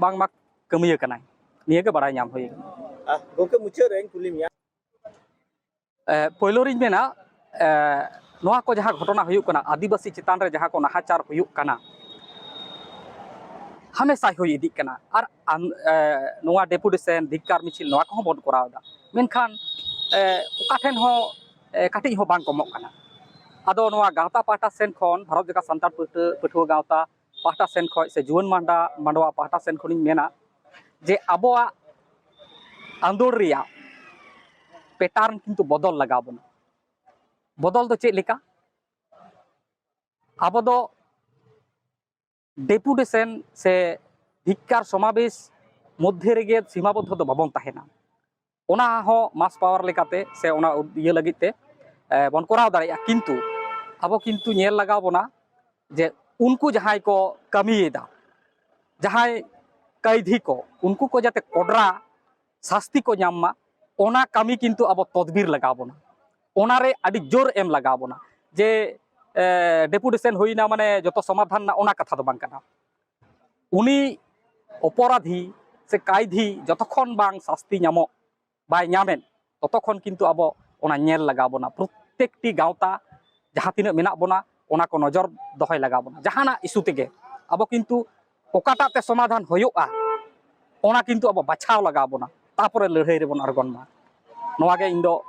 ᱵᱟᱝᱢᱟ ᱠᱟᱹᱢᱤᱭᱟᱹ ᱠᱟᱱᱟᱭ, ᱱᱤᱭᱟᱹ ᱜᱮ ᱵᱟᱲᱟᱭ ᱧᱟᱢ ᱦᱩᱭ ᱟᱠᱟᱱᱟ᱾ ᱟᱦ, ᱜᱚᱢᱠᱮ, ᱢᱩᱪᱟᱹᱫ ᱨᱮᱧ ᱠᱩᱞᱤ ᱢᱮᱭᱟ᱾ ᱮ, ᱯᱳᱭᱞᱳ ᱨᱤᱧ ᱢᱮᱱᱟ, ᱮ, ᱱᱚᱣᱟ ᱠᱚ ᱡᱟᱦᱟᱸ ᱜᱷᱚᱴᱚᱱᱟ ᱦᱩᱭᱩᱜ ᱠᱟᱱᱟ, ᱟᱹᱫᱤᱵᱟᱹᱥᱤ ᱪᱮᱛᱟᱱ ᱨᱮ ᱡᱟᱦᱟᱸ ᱠᱚ ᱱᱟᱦᱟᱪᱟᱨ ᱦᱩᱭᱩᱜ ᱠᱟᱱᱟ, ᱦᱟᱢᱮᱥᱟ ᱦᱩᱭ ᱤᱫᱤᱜ ᱠᱟᱱᱟ᱾ ᱟᱨ ᱟᱱ-, ᱮ, ᱱᱚᱣᱟ ᱰᱮᱯᱩᱴᱮᱥᱚᱱ, ᱫᱷᱤᱠᱠᱟᱨ ᱢᱤᱪᱷᱤᱞ, ᱱᱚᱣᱟ ᱠᱚᱦᱚᱸ ᱵᱚᱱ ᱠᱚᱨᱟᱣ ᱮᱫᱟ, ᱢᱮᱱᱠᱷᱟᱱ ᱮ, ᱚᱠᱟ ᱴᱷᱮᱱ ᱦᱚᱸ ᱮ, ᱠᱟᱹᱴᱤᱡ ᱦᱚᱸ ᱵᱟᱝ ᱠᱚᱢᱚᱜ ᱠᱟᱱᱟ᱾ ᱟᱫᱚ ᱱᱚᱣᱟ ᱜᱟᱶᱛᱟ ᱯᱟᱦᱴᱟ ᱥᱮᱱ ᱠᱷᱚᱱ, ᱵᱷᱟᱨᱚᱛ ᱡᱟᱠᱟᱛ ᱥᱟᱱᱛᱟᱲ ᱯᱟᱹᱴᱷᱩᱣᱟᱹ ᱜᱟᱶᱛᱟ ᱯᱟᱦᱴᱟ ᱥᱮᱱ ᱠᱷᱚᱱ ᱥᱮ ᱡᱩᱣᱟᱹᱱ ᱢᱟᱦᱰᱟ ᱢᱟᱰᱣᱟ ᱯᱟᱦᱴᱟ ᱥᱮᱱ ᱠᱷᱚᱱᱤᱧ ᱢᱮᱱᱟ ᱡᱮ ᱟᱵᱚᱣᱟᱜ ᱟᱸᱫᱳᱲ ᱨᱮᱭᱟᱜ ᱯᱮᱴᱟᱨᱱ ᱠᱤᱱᱛᱩ ᱵᱚᱫᱚᱞ ᱞᱟᱜᱟᱣ ᱵᱚᱱᱟ᱾ ᱵᱚᱫᱚᱞ ᱫᱚ ᱪᱮᱫ ᱞᱮᱠᱟ? ᱟᱵᱚ ᱫᱚ ᱰᱮᱯᱩᱴᱮᱥᱚᱱ ᱥᱮ ᱫᱷᱤᱠᱠᱟᱨ ᱥᱚᱢᱟᱵᱮᱥ ᱢᱚᱫᱽᱫᱷᱮ ᱨᱮᱜᱮ ᱥᱤᱢᱟᱵᱚᱫᱽᱫᱷᱚ ᱫᱚ ᱵᱟᱵᱚᱱ ᱛᱟᱦᱮᱱᱟ᱾ ᱚᱱᱟ ᱦᱚᱸ ᱢᱟᱥ ᱯᱟᱣᱟᱨ ᱞᱮᱠᱟᱛᱮ ᱥᱮ ᱚᱱᱟ ᱤᱭᱟᱹ ᱞᱟᱹᱜᱤᱫ ᱛᱮ ᱵᱚᱱ ᱠᱚᱨᱟᱣ ᱫᱟᱲᱮᱭᱟᱜᱼᱟ, ᱠᱤᱱᱛᱩ ᱟᱵᱚ ᱠᱤᱱᱛᱩ ᱧᱮᱞ ᱞᱟᱜᱟᱣ ᱵᱚᱱᱟ ᱡᱮ ᱩᱱᱠᱩ ᱡᱟᱦᱟᱸᱭ ᱠᱚ ᱠᱟᱹᱢᱤᱭᱮᱫᱟ, ᱡᱟᱦᱟᱸᱭ ᱠᱟᱹᱭᱫᱷᱤ ᱠᱚ, ᱩᱱᱠᱩ ᱠᱚ ᱡᱟᱛᱮ ᱠᱚᱰᱨᱟ ᱥᱟᱥᱛᱤ ᱠᱚ ᱧᱟᱢ ᱢᱟ, ᱚᱱᱟ ᱠᱟᱹᱢᱤ ᱠᱤᱱᱛᱩ ᱟᱵᱚ ᱛᱚᱫᱵᱤᱨ ᱞᱟᱜᱟᱣ ᱵᱚᱱᱟ᱾ ᱚᱱᱟᱨᱮ ᱟᱹᱰᱤ ᱡᱳᱨ ᱮᱢ ᱞᱟᱜᱟᱣ ᱵᱚᱱᱟ᱾ ᱡᱮ ᱰᱮᱯᱩᱴᱮᱥᱚᱱ ᱦᱩᱭᱱᱟ ᱢᱟᱱᱮ ᱡᱚᱛᱚ ᱥᱚᱢᱟᱫᱷᱟᱱ ᱨᱮᱱᱟᱜ, ᱚᱱᱟ ᱠᱟᱛᱷᱟ ᱫᱚ ᱵᱟᱝ ᱠᱟᱱᱟ᱾ ᱩᱱᱤ ᱚᱯᱚᱨᱟᱫᱷᱤ ᱥᱮ ᱠᱟᱭᱫᱷᱤ ᱡᱚᱛᱚᱠᱷᱚᱱ ᱵᱟᱝ ᱥᱟᱥᱛᱤ ᱧᱟᱢᱚᱜ, ᱵᱟᱭ ᱧᱟᱢᱮᱫ, ᱛᱚᱛᱚᱠᱷᱚᱱ ᱠᱤᱱᱛᱩ ᱟᱵᱚ ᱚᱱᱟ ᱧᱮᱞ ᱞᱟᱜᱟᱣ ᱵᱚᱱᱟ᱾ ᱯᱨᱚᱛᱮᱠᱴᱤ ᱜᱟᱶᱛᱟ ᱡᱟᱦᱟᱸ ᱛᱤᱱᱟᱹᱜ ᱢᱮᱱᱟᱜ ᱵᱚᱱᱟ, ᱚᱱᱟ ᱠᱚ ᱱᱚᱡᱚᱨ ᱫᱚᱦᱚᱭ ᱞᱟᱜᱟᱣ ᱵᱚᱱᱟ᱾ ᱡᱟᱦᱟᱱᱟᱜ ᱤᱥᱩ ᱛᱮᱜᱮ ᱟᱵᱚ ᱠᱤᱱᱛᱩ ᱚᱠᱟᱴᱟᱜ ᱛᱮ ᱥᱚᱢᱟᱫᱷᱟᱱ ᱦᱩᱭᱩᱜᱼᱟ, ᱚᱱᱟ ᱠᱤᱱᱛᱩ ᱟᱵᱚ ᱵᱟᱪᱷᱟᱣ ᱞᱟᱜᱟᱣ ᱵᱚᱱᱟ, ᱛᱟᱯᱚᱨᱮ ᱞᱟᱹᱲᱦᱟᱹᱭ ᱨᱮᱵᱚᱱ ᱟᱬᱜᱚᱱ ᱢᱟ᱾ ᱱᱚᱣᱟ ᱜᱮ ᱤᱧ ᱫᱚ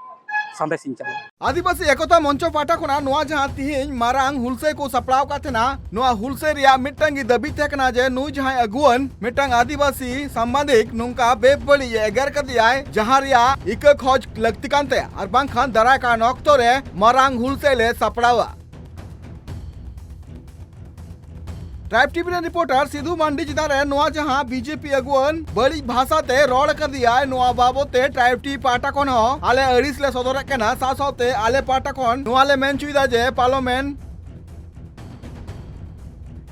ᱥᱟᱸᱫᱮᱥ ᱤᱧ ᱪᱟᱞᱟ᱾ ᱟᱹᱫᱤᱵᱟᱹᱥᱤ ᱮᱠᱚᱛᱟ ᱢᱚᱧᱪᱚ ᱯᱟᱦᱴᱟ ᱠᱷᱚᱱᱟᱜ ᱱᱚᱣᱟ ᱡᱟᱦᱟᱸ ᱛᱤᱦᱤᱧ ᱢᱟᱨᱟᱝ ᱦᱩᱞᱥᱟᱹᱭ ᱠᱚ ᱥᱟᱯᱲᱟᱣ ᱟᱠᱟᱫ ᱛᱟᱦᱮᱱᱟ, ᱱᱚᱣᱟ ᱦᱩᱞᱥᱟᱹᱭ ᱨᱮᱭᱟᱜ ᱢᱤᱫᱴᱟᱝ ᱜᱮ ᱫᱟᱹᱵᱤ ᱛᱟᱦᱮᱸ ᱠᱟᱱᱟ ᱡᱮ ᱱᱩᱭ ᱡᱟᱦᱟᱸᱭ ᱟᱹᱜᱩᱣᱟᱹᱱ ᱢᱤᱫᱴᱟᱝ ᱟᱹᱫᱤᱵᱟᱹᱥᱤ ᱥᱟᱢᱵᱟᱫᱤᱠ ᱱᱚᱝᱠᱟ ᱵᱮᱵᱟᱹᱲᱤᱡ ᱮ ᱮᱜᱮᱨ ᱠᱟᱫᱮᱭᱟᱭ, ᱡᱟᱦᱟᱸ ᱨᱮᱭᱟᱜ ᱤᱠᱟᱹ ᱠᱷᱚᱡᱽ ᱞᱟᱹᱠᱛᱤ ᱠᱟᱱ ᱛᱟᱭᱟ, ᱟᱨ ᱵᱟᱝᱠᱷᱟᱱ ᱫᱟᱨᱟᱭ ᱠᱟᱱ ᱚᱠᱛᱚ ᱨᱮ ᱢᱟᱨᱟᱝ ᱦᱩᱞᱥᱟᱹᱭ ᱞᱮ ᱥᱟᱯᱲᱟᱣᱟ᱾ ᱴᱨᱟᱭᱤᱵᱽ ᱴᱤᱵᱷᱤ ᱨᱮᱱ ᱨᱤᱯᱳᱨᱴᱟᱨ ᱥᱤᱫᱷᱩ ᱢᱟᱱᱰᱤ ᱪᱮᱛᱟᱱ ᱨᱮ ᱱᱚᱣᱟ ᱡᱟᱦᱟᱸ ᱵᱤᱡᱮᱯᱤ ᱟᱹᱜᱩᱣᱟᱹᱱ ᱵᱟᱹᱲᱤᱡ ᱵᱷᱟᱥᱟ ᱛᱮ ᱨᱚᱲ ᱟᱠᱟᱫᱮᱭᱟᱭ, ᱱᱚᱣᱟ ᱵᱟᱵᱚᱛ ᱛᱮ ᱴᱨᱟᱭᱤᱵᱽ ᱴᱤᱵᱷᱤ ᱯᱟᱦᱴᱟ ᱠᱷᱚᱱ ᱦᱚᱸ ᱟᱞᱮ ᱟᱹᱲᱤᱥ ᱞᱮ ᱥᱚᱫᱚᱨᱮᱫ ᱠᱟᱱᱟ᱾ ᱥᱟᱶ ᱥᱟᱶᱛᱮ ᱟᱞᱮ ᱯᱟᱦᱴᱟ ᱠᱷᱚᱱ ᱱᱚᱣᱟ ᱞᱮ ᱢᱮᱱ ᱦᱚᱪᱚᱭᱮᱫᱟ ᱡᱮ ᱯᱟᱨᱞᱟᱢᱮᱱᱴ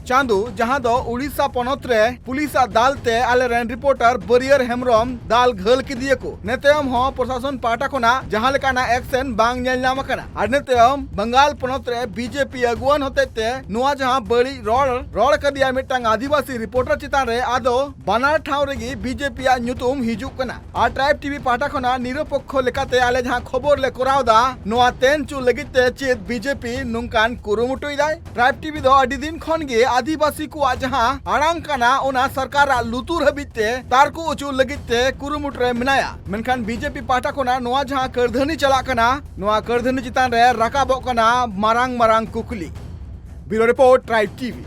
ᱪᱟᱸᱫᱩ, ᱡᱟᱦᱟᱸ ᱫᱚ ᱩᱲᱤᱥᱥᱟ ᱯᱚᱱᱚᱛ ᱨᱮ ᱯᱩᱞᱤᱥ ᱟᱜ ᱫᱟᱞ ᱛᱮ ᱟᱞᱮ ᱨᱮᱱ ᱨᱤᱯᱳᱨᱴᱟᱨ ᱵᱟᱹᱨᱭᱟᱹᱨ ᱦᱮᱢᱵᱨᱚᱢ ᱫᱟᱞ ᱜᱷᱟᱹᱞ ᱠᱮᱫᱮᱭᱟ ᱠᱚ᱾ ᱤᱱᱟᱹ ᱛᱟᱭᱚᱢ ᱦᱚᱸ ᱯᱨᱚᱥᱟᱥᱚᱱ ᱯᱟᱦᱴᱟ ᱠᱷᱚᱱᱟᱜ ᱡᱟᱦᱟᱸ ᱞᱮᱠᱟᱱᱟᱜ ᱮᱠᱥᱮᱱ ᱵᱟᱝ ᱧᱮᱞ ᱧᱟᱢ ᱟᱠᱟᱱᱟ᱾ ᱟᱨ ᱤᱱᱟᱹ ᱛᱟᱭᱚᱢ ᱵᱟᱝᱜᱟᱞ ᱯᱚᱱᱚᱛ ᱨᱮ ᱵᱤᱡᱮᱯᱤ ᱟᱹᱜᱩᱣᱟᱹᱱ ᱦᱚᱛᱮᱡ ᱛᱮ ᱱᱚᱣᱟ ᱡᱟᱦᱟᱸ ᱵᱟᱹᱲᱤᱡ ᱨᱚᱲ ᱨᱚᱲ ᱠᱟᱫᱮᱭᱟ ᱢᱤᱫᱴᱟᱝ ᱟᱹᱫᱤᱵᱟᱹᱥᱤ ᱨᱤᱯᱳᱨᱴᱟᱨ ᱪᱮᱛᱟᱱ ᱨᱮ, ᱟᱫᱚ ᱵᱟᱱᱟᱨ ᱴᱷᱟᱶ ᱨᱮᱜᱮ ᱵᱤᱡᱮᱯᱤ ᱟᱜ ᱧᱩᱛᱩᱢ ᱦᱤᱡᱩᱜ ᱠᱟᱱᱟ᱾ ᱟᱨ ᱴᱨᱟᱭᱤᱵᱽ ᱴᱤᱵᱷᱤ ᱯᱟᱦᱴᱟ ᱠᱷᱚᱱᱟᱜ ᱱᱤᱨᱚᱯᱚᱠᱠᱷᱚ ᱞᱮᱠᱟᱛᱮ ᱟᱞᱮ ᱡᱟᱦᱟᱸ ᱠᱷᱚᱵᱚᱨ ᱞᱮ ᱠᱚᱨᱟᱣ ᱮᱫᱟ, ᱱᱚᱣᱟ ᱛᱮᱱ ᱪᱩ ᱞᱟᱹᱜᱤᱫ ᱛᱮ ᱪᱮᱫ ᱵᱤᱡᱮᱯᱤ ᱱᱚᱝᱠᱟᱱ ᱠᱩᱨᱩᱢᱩᱴᱩᱭᱮᱫᱟᱭ? ᱴᱨᱟᱭᱤᱵᱽ ᱴᱤᱵᱷᱤ ᱫᱚ ᱟᱹᱰᱤ ᱫᱤᱱ ᱠᱷᱚᱱ ᱜᱮ ᱟᱹᱫᱤᱵᱟᱹᱥᱤ ᱠᱚᱣᱟᱜ ᱡᱟᱦᱟᱸ ᱟᱲᱟᱝ ᱠᱟᱱᱟ, ᱚᱱᱟ ᱥᱚᱨᱠᱟᱨᱟᱜ ᱞᱩᱛᱩᱨ ᱦᱟᱹᱵᱤᱡ ᱛᱮ ᱛᱟᱨᱠᱚ ᱚᱪᱚ ᱞᱟᱹᱜᱤᱫ ᱛᱮ ᱠᱩᱨᱩᱢᱩᱴᱩ ᱨᱮ ᱢᱮᱱᱟᱭᱟ᱾ ᱢᱮᱱᱠᱷᱟᱱ ᱵᱤᱡᱮᱯᱤ ᱯᱟᱦᱴᱟ ᱠᱷᱚᱱᱟᱜ ᱱᱚᱣᱟ ᱡᱟᱦᱟᱸ ᱠᱟᱹᱨᱫᱷᱟᱹᱱᱤ ᱪᱟᱞᱟᱜ ᱠᱟᱱᱟ, ᱱᱚᱣᱟ ᱠᱟᱹᱨᱫᱷᱟᱹᱱᱤ ᱪᱮᱛᱟᱱ ᱨᱮ ᱨᱟᱠᱟᱵᱚᱜ ᱠᱟᱱᱟ ᱢᱟᱨᱟᱝ ᱢᱟᱨᱟᱝ ᱠᱩᱠᱞᱤ᱾ ᱵᱤᱭᱩᱨᱳ ᱨᱤᱯᱳᱨᱴ, ᱴᱨᱟᱭᱤᱵᱽ ᱴᱤᱵᱷᱤ᱾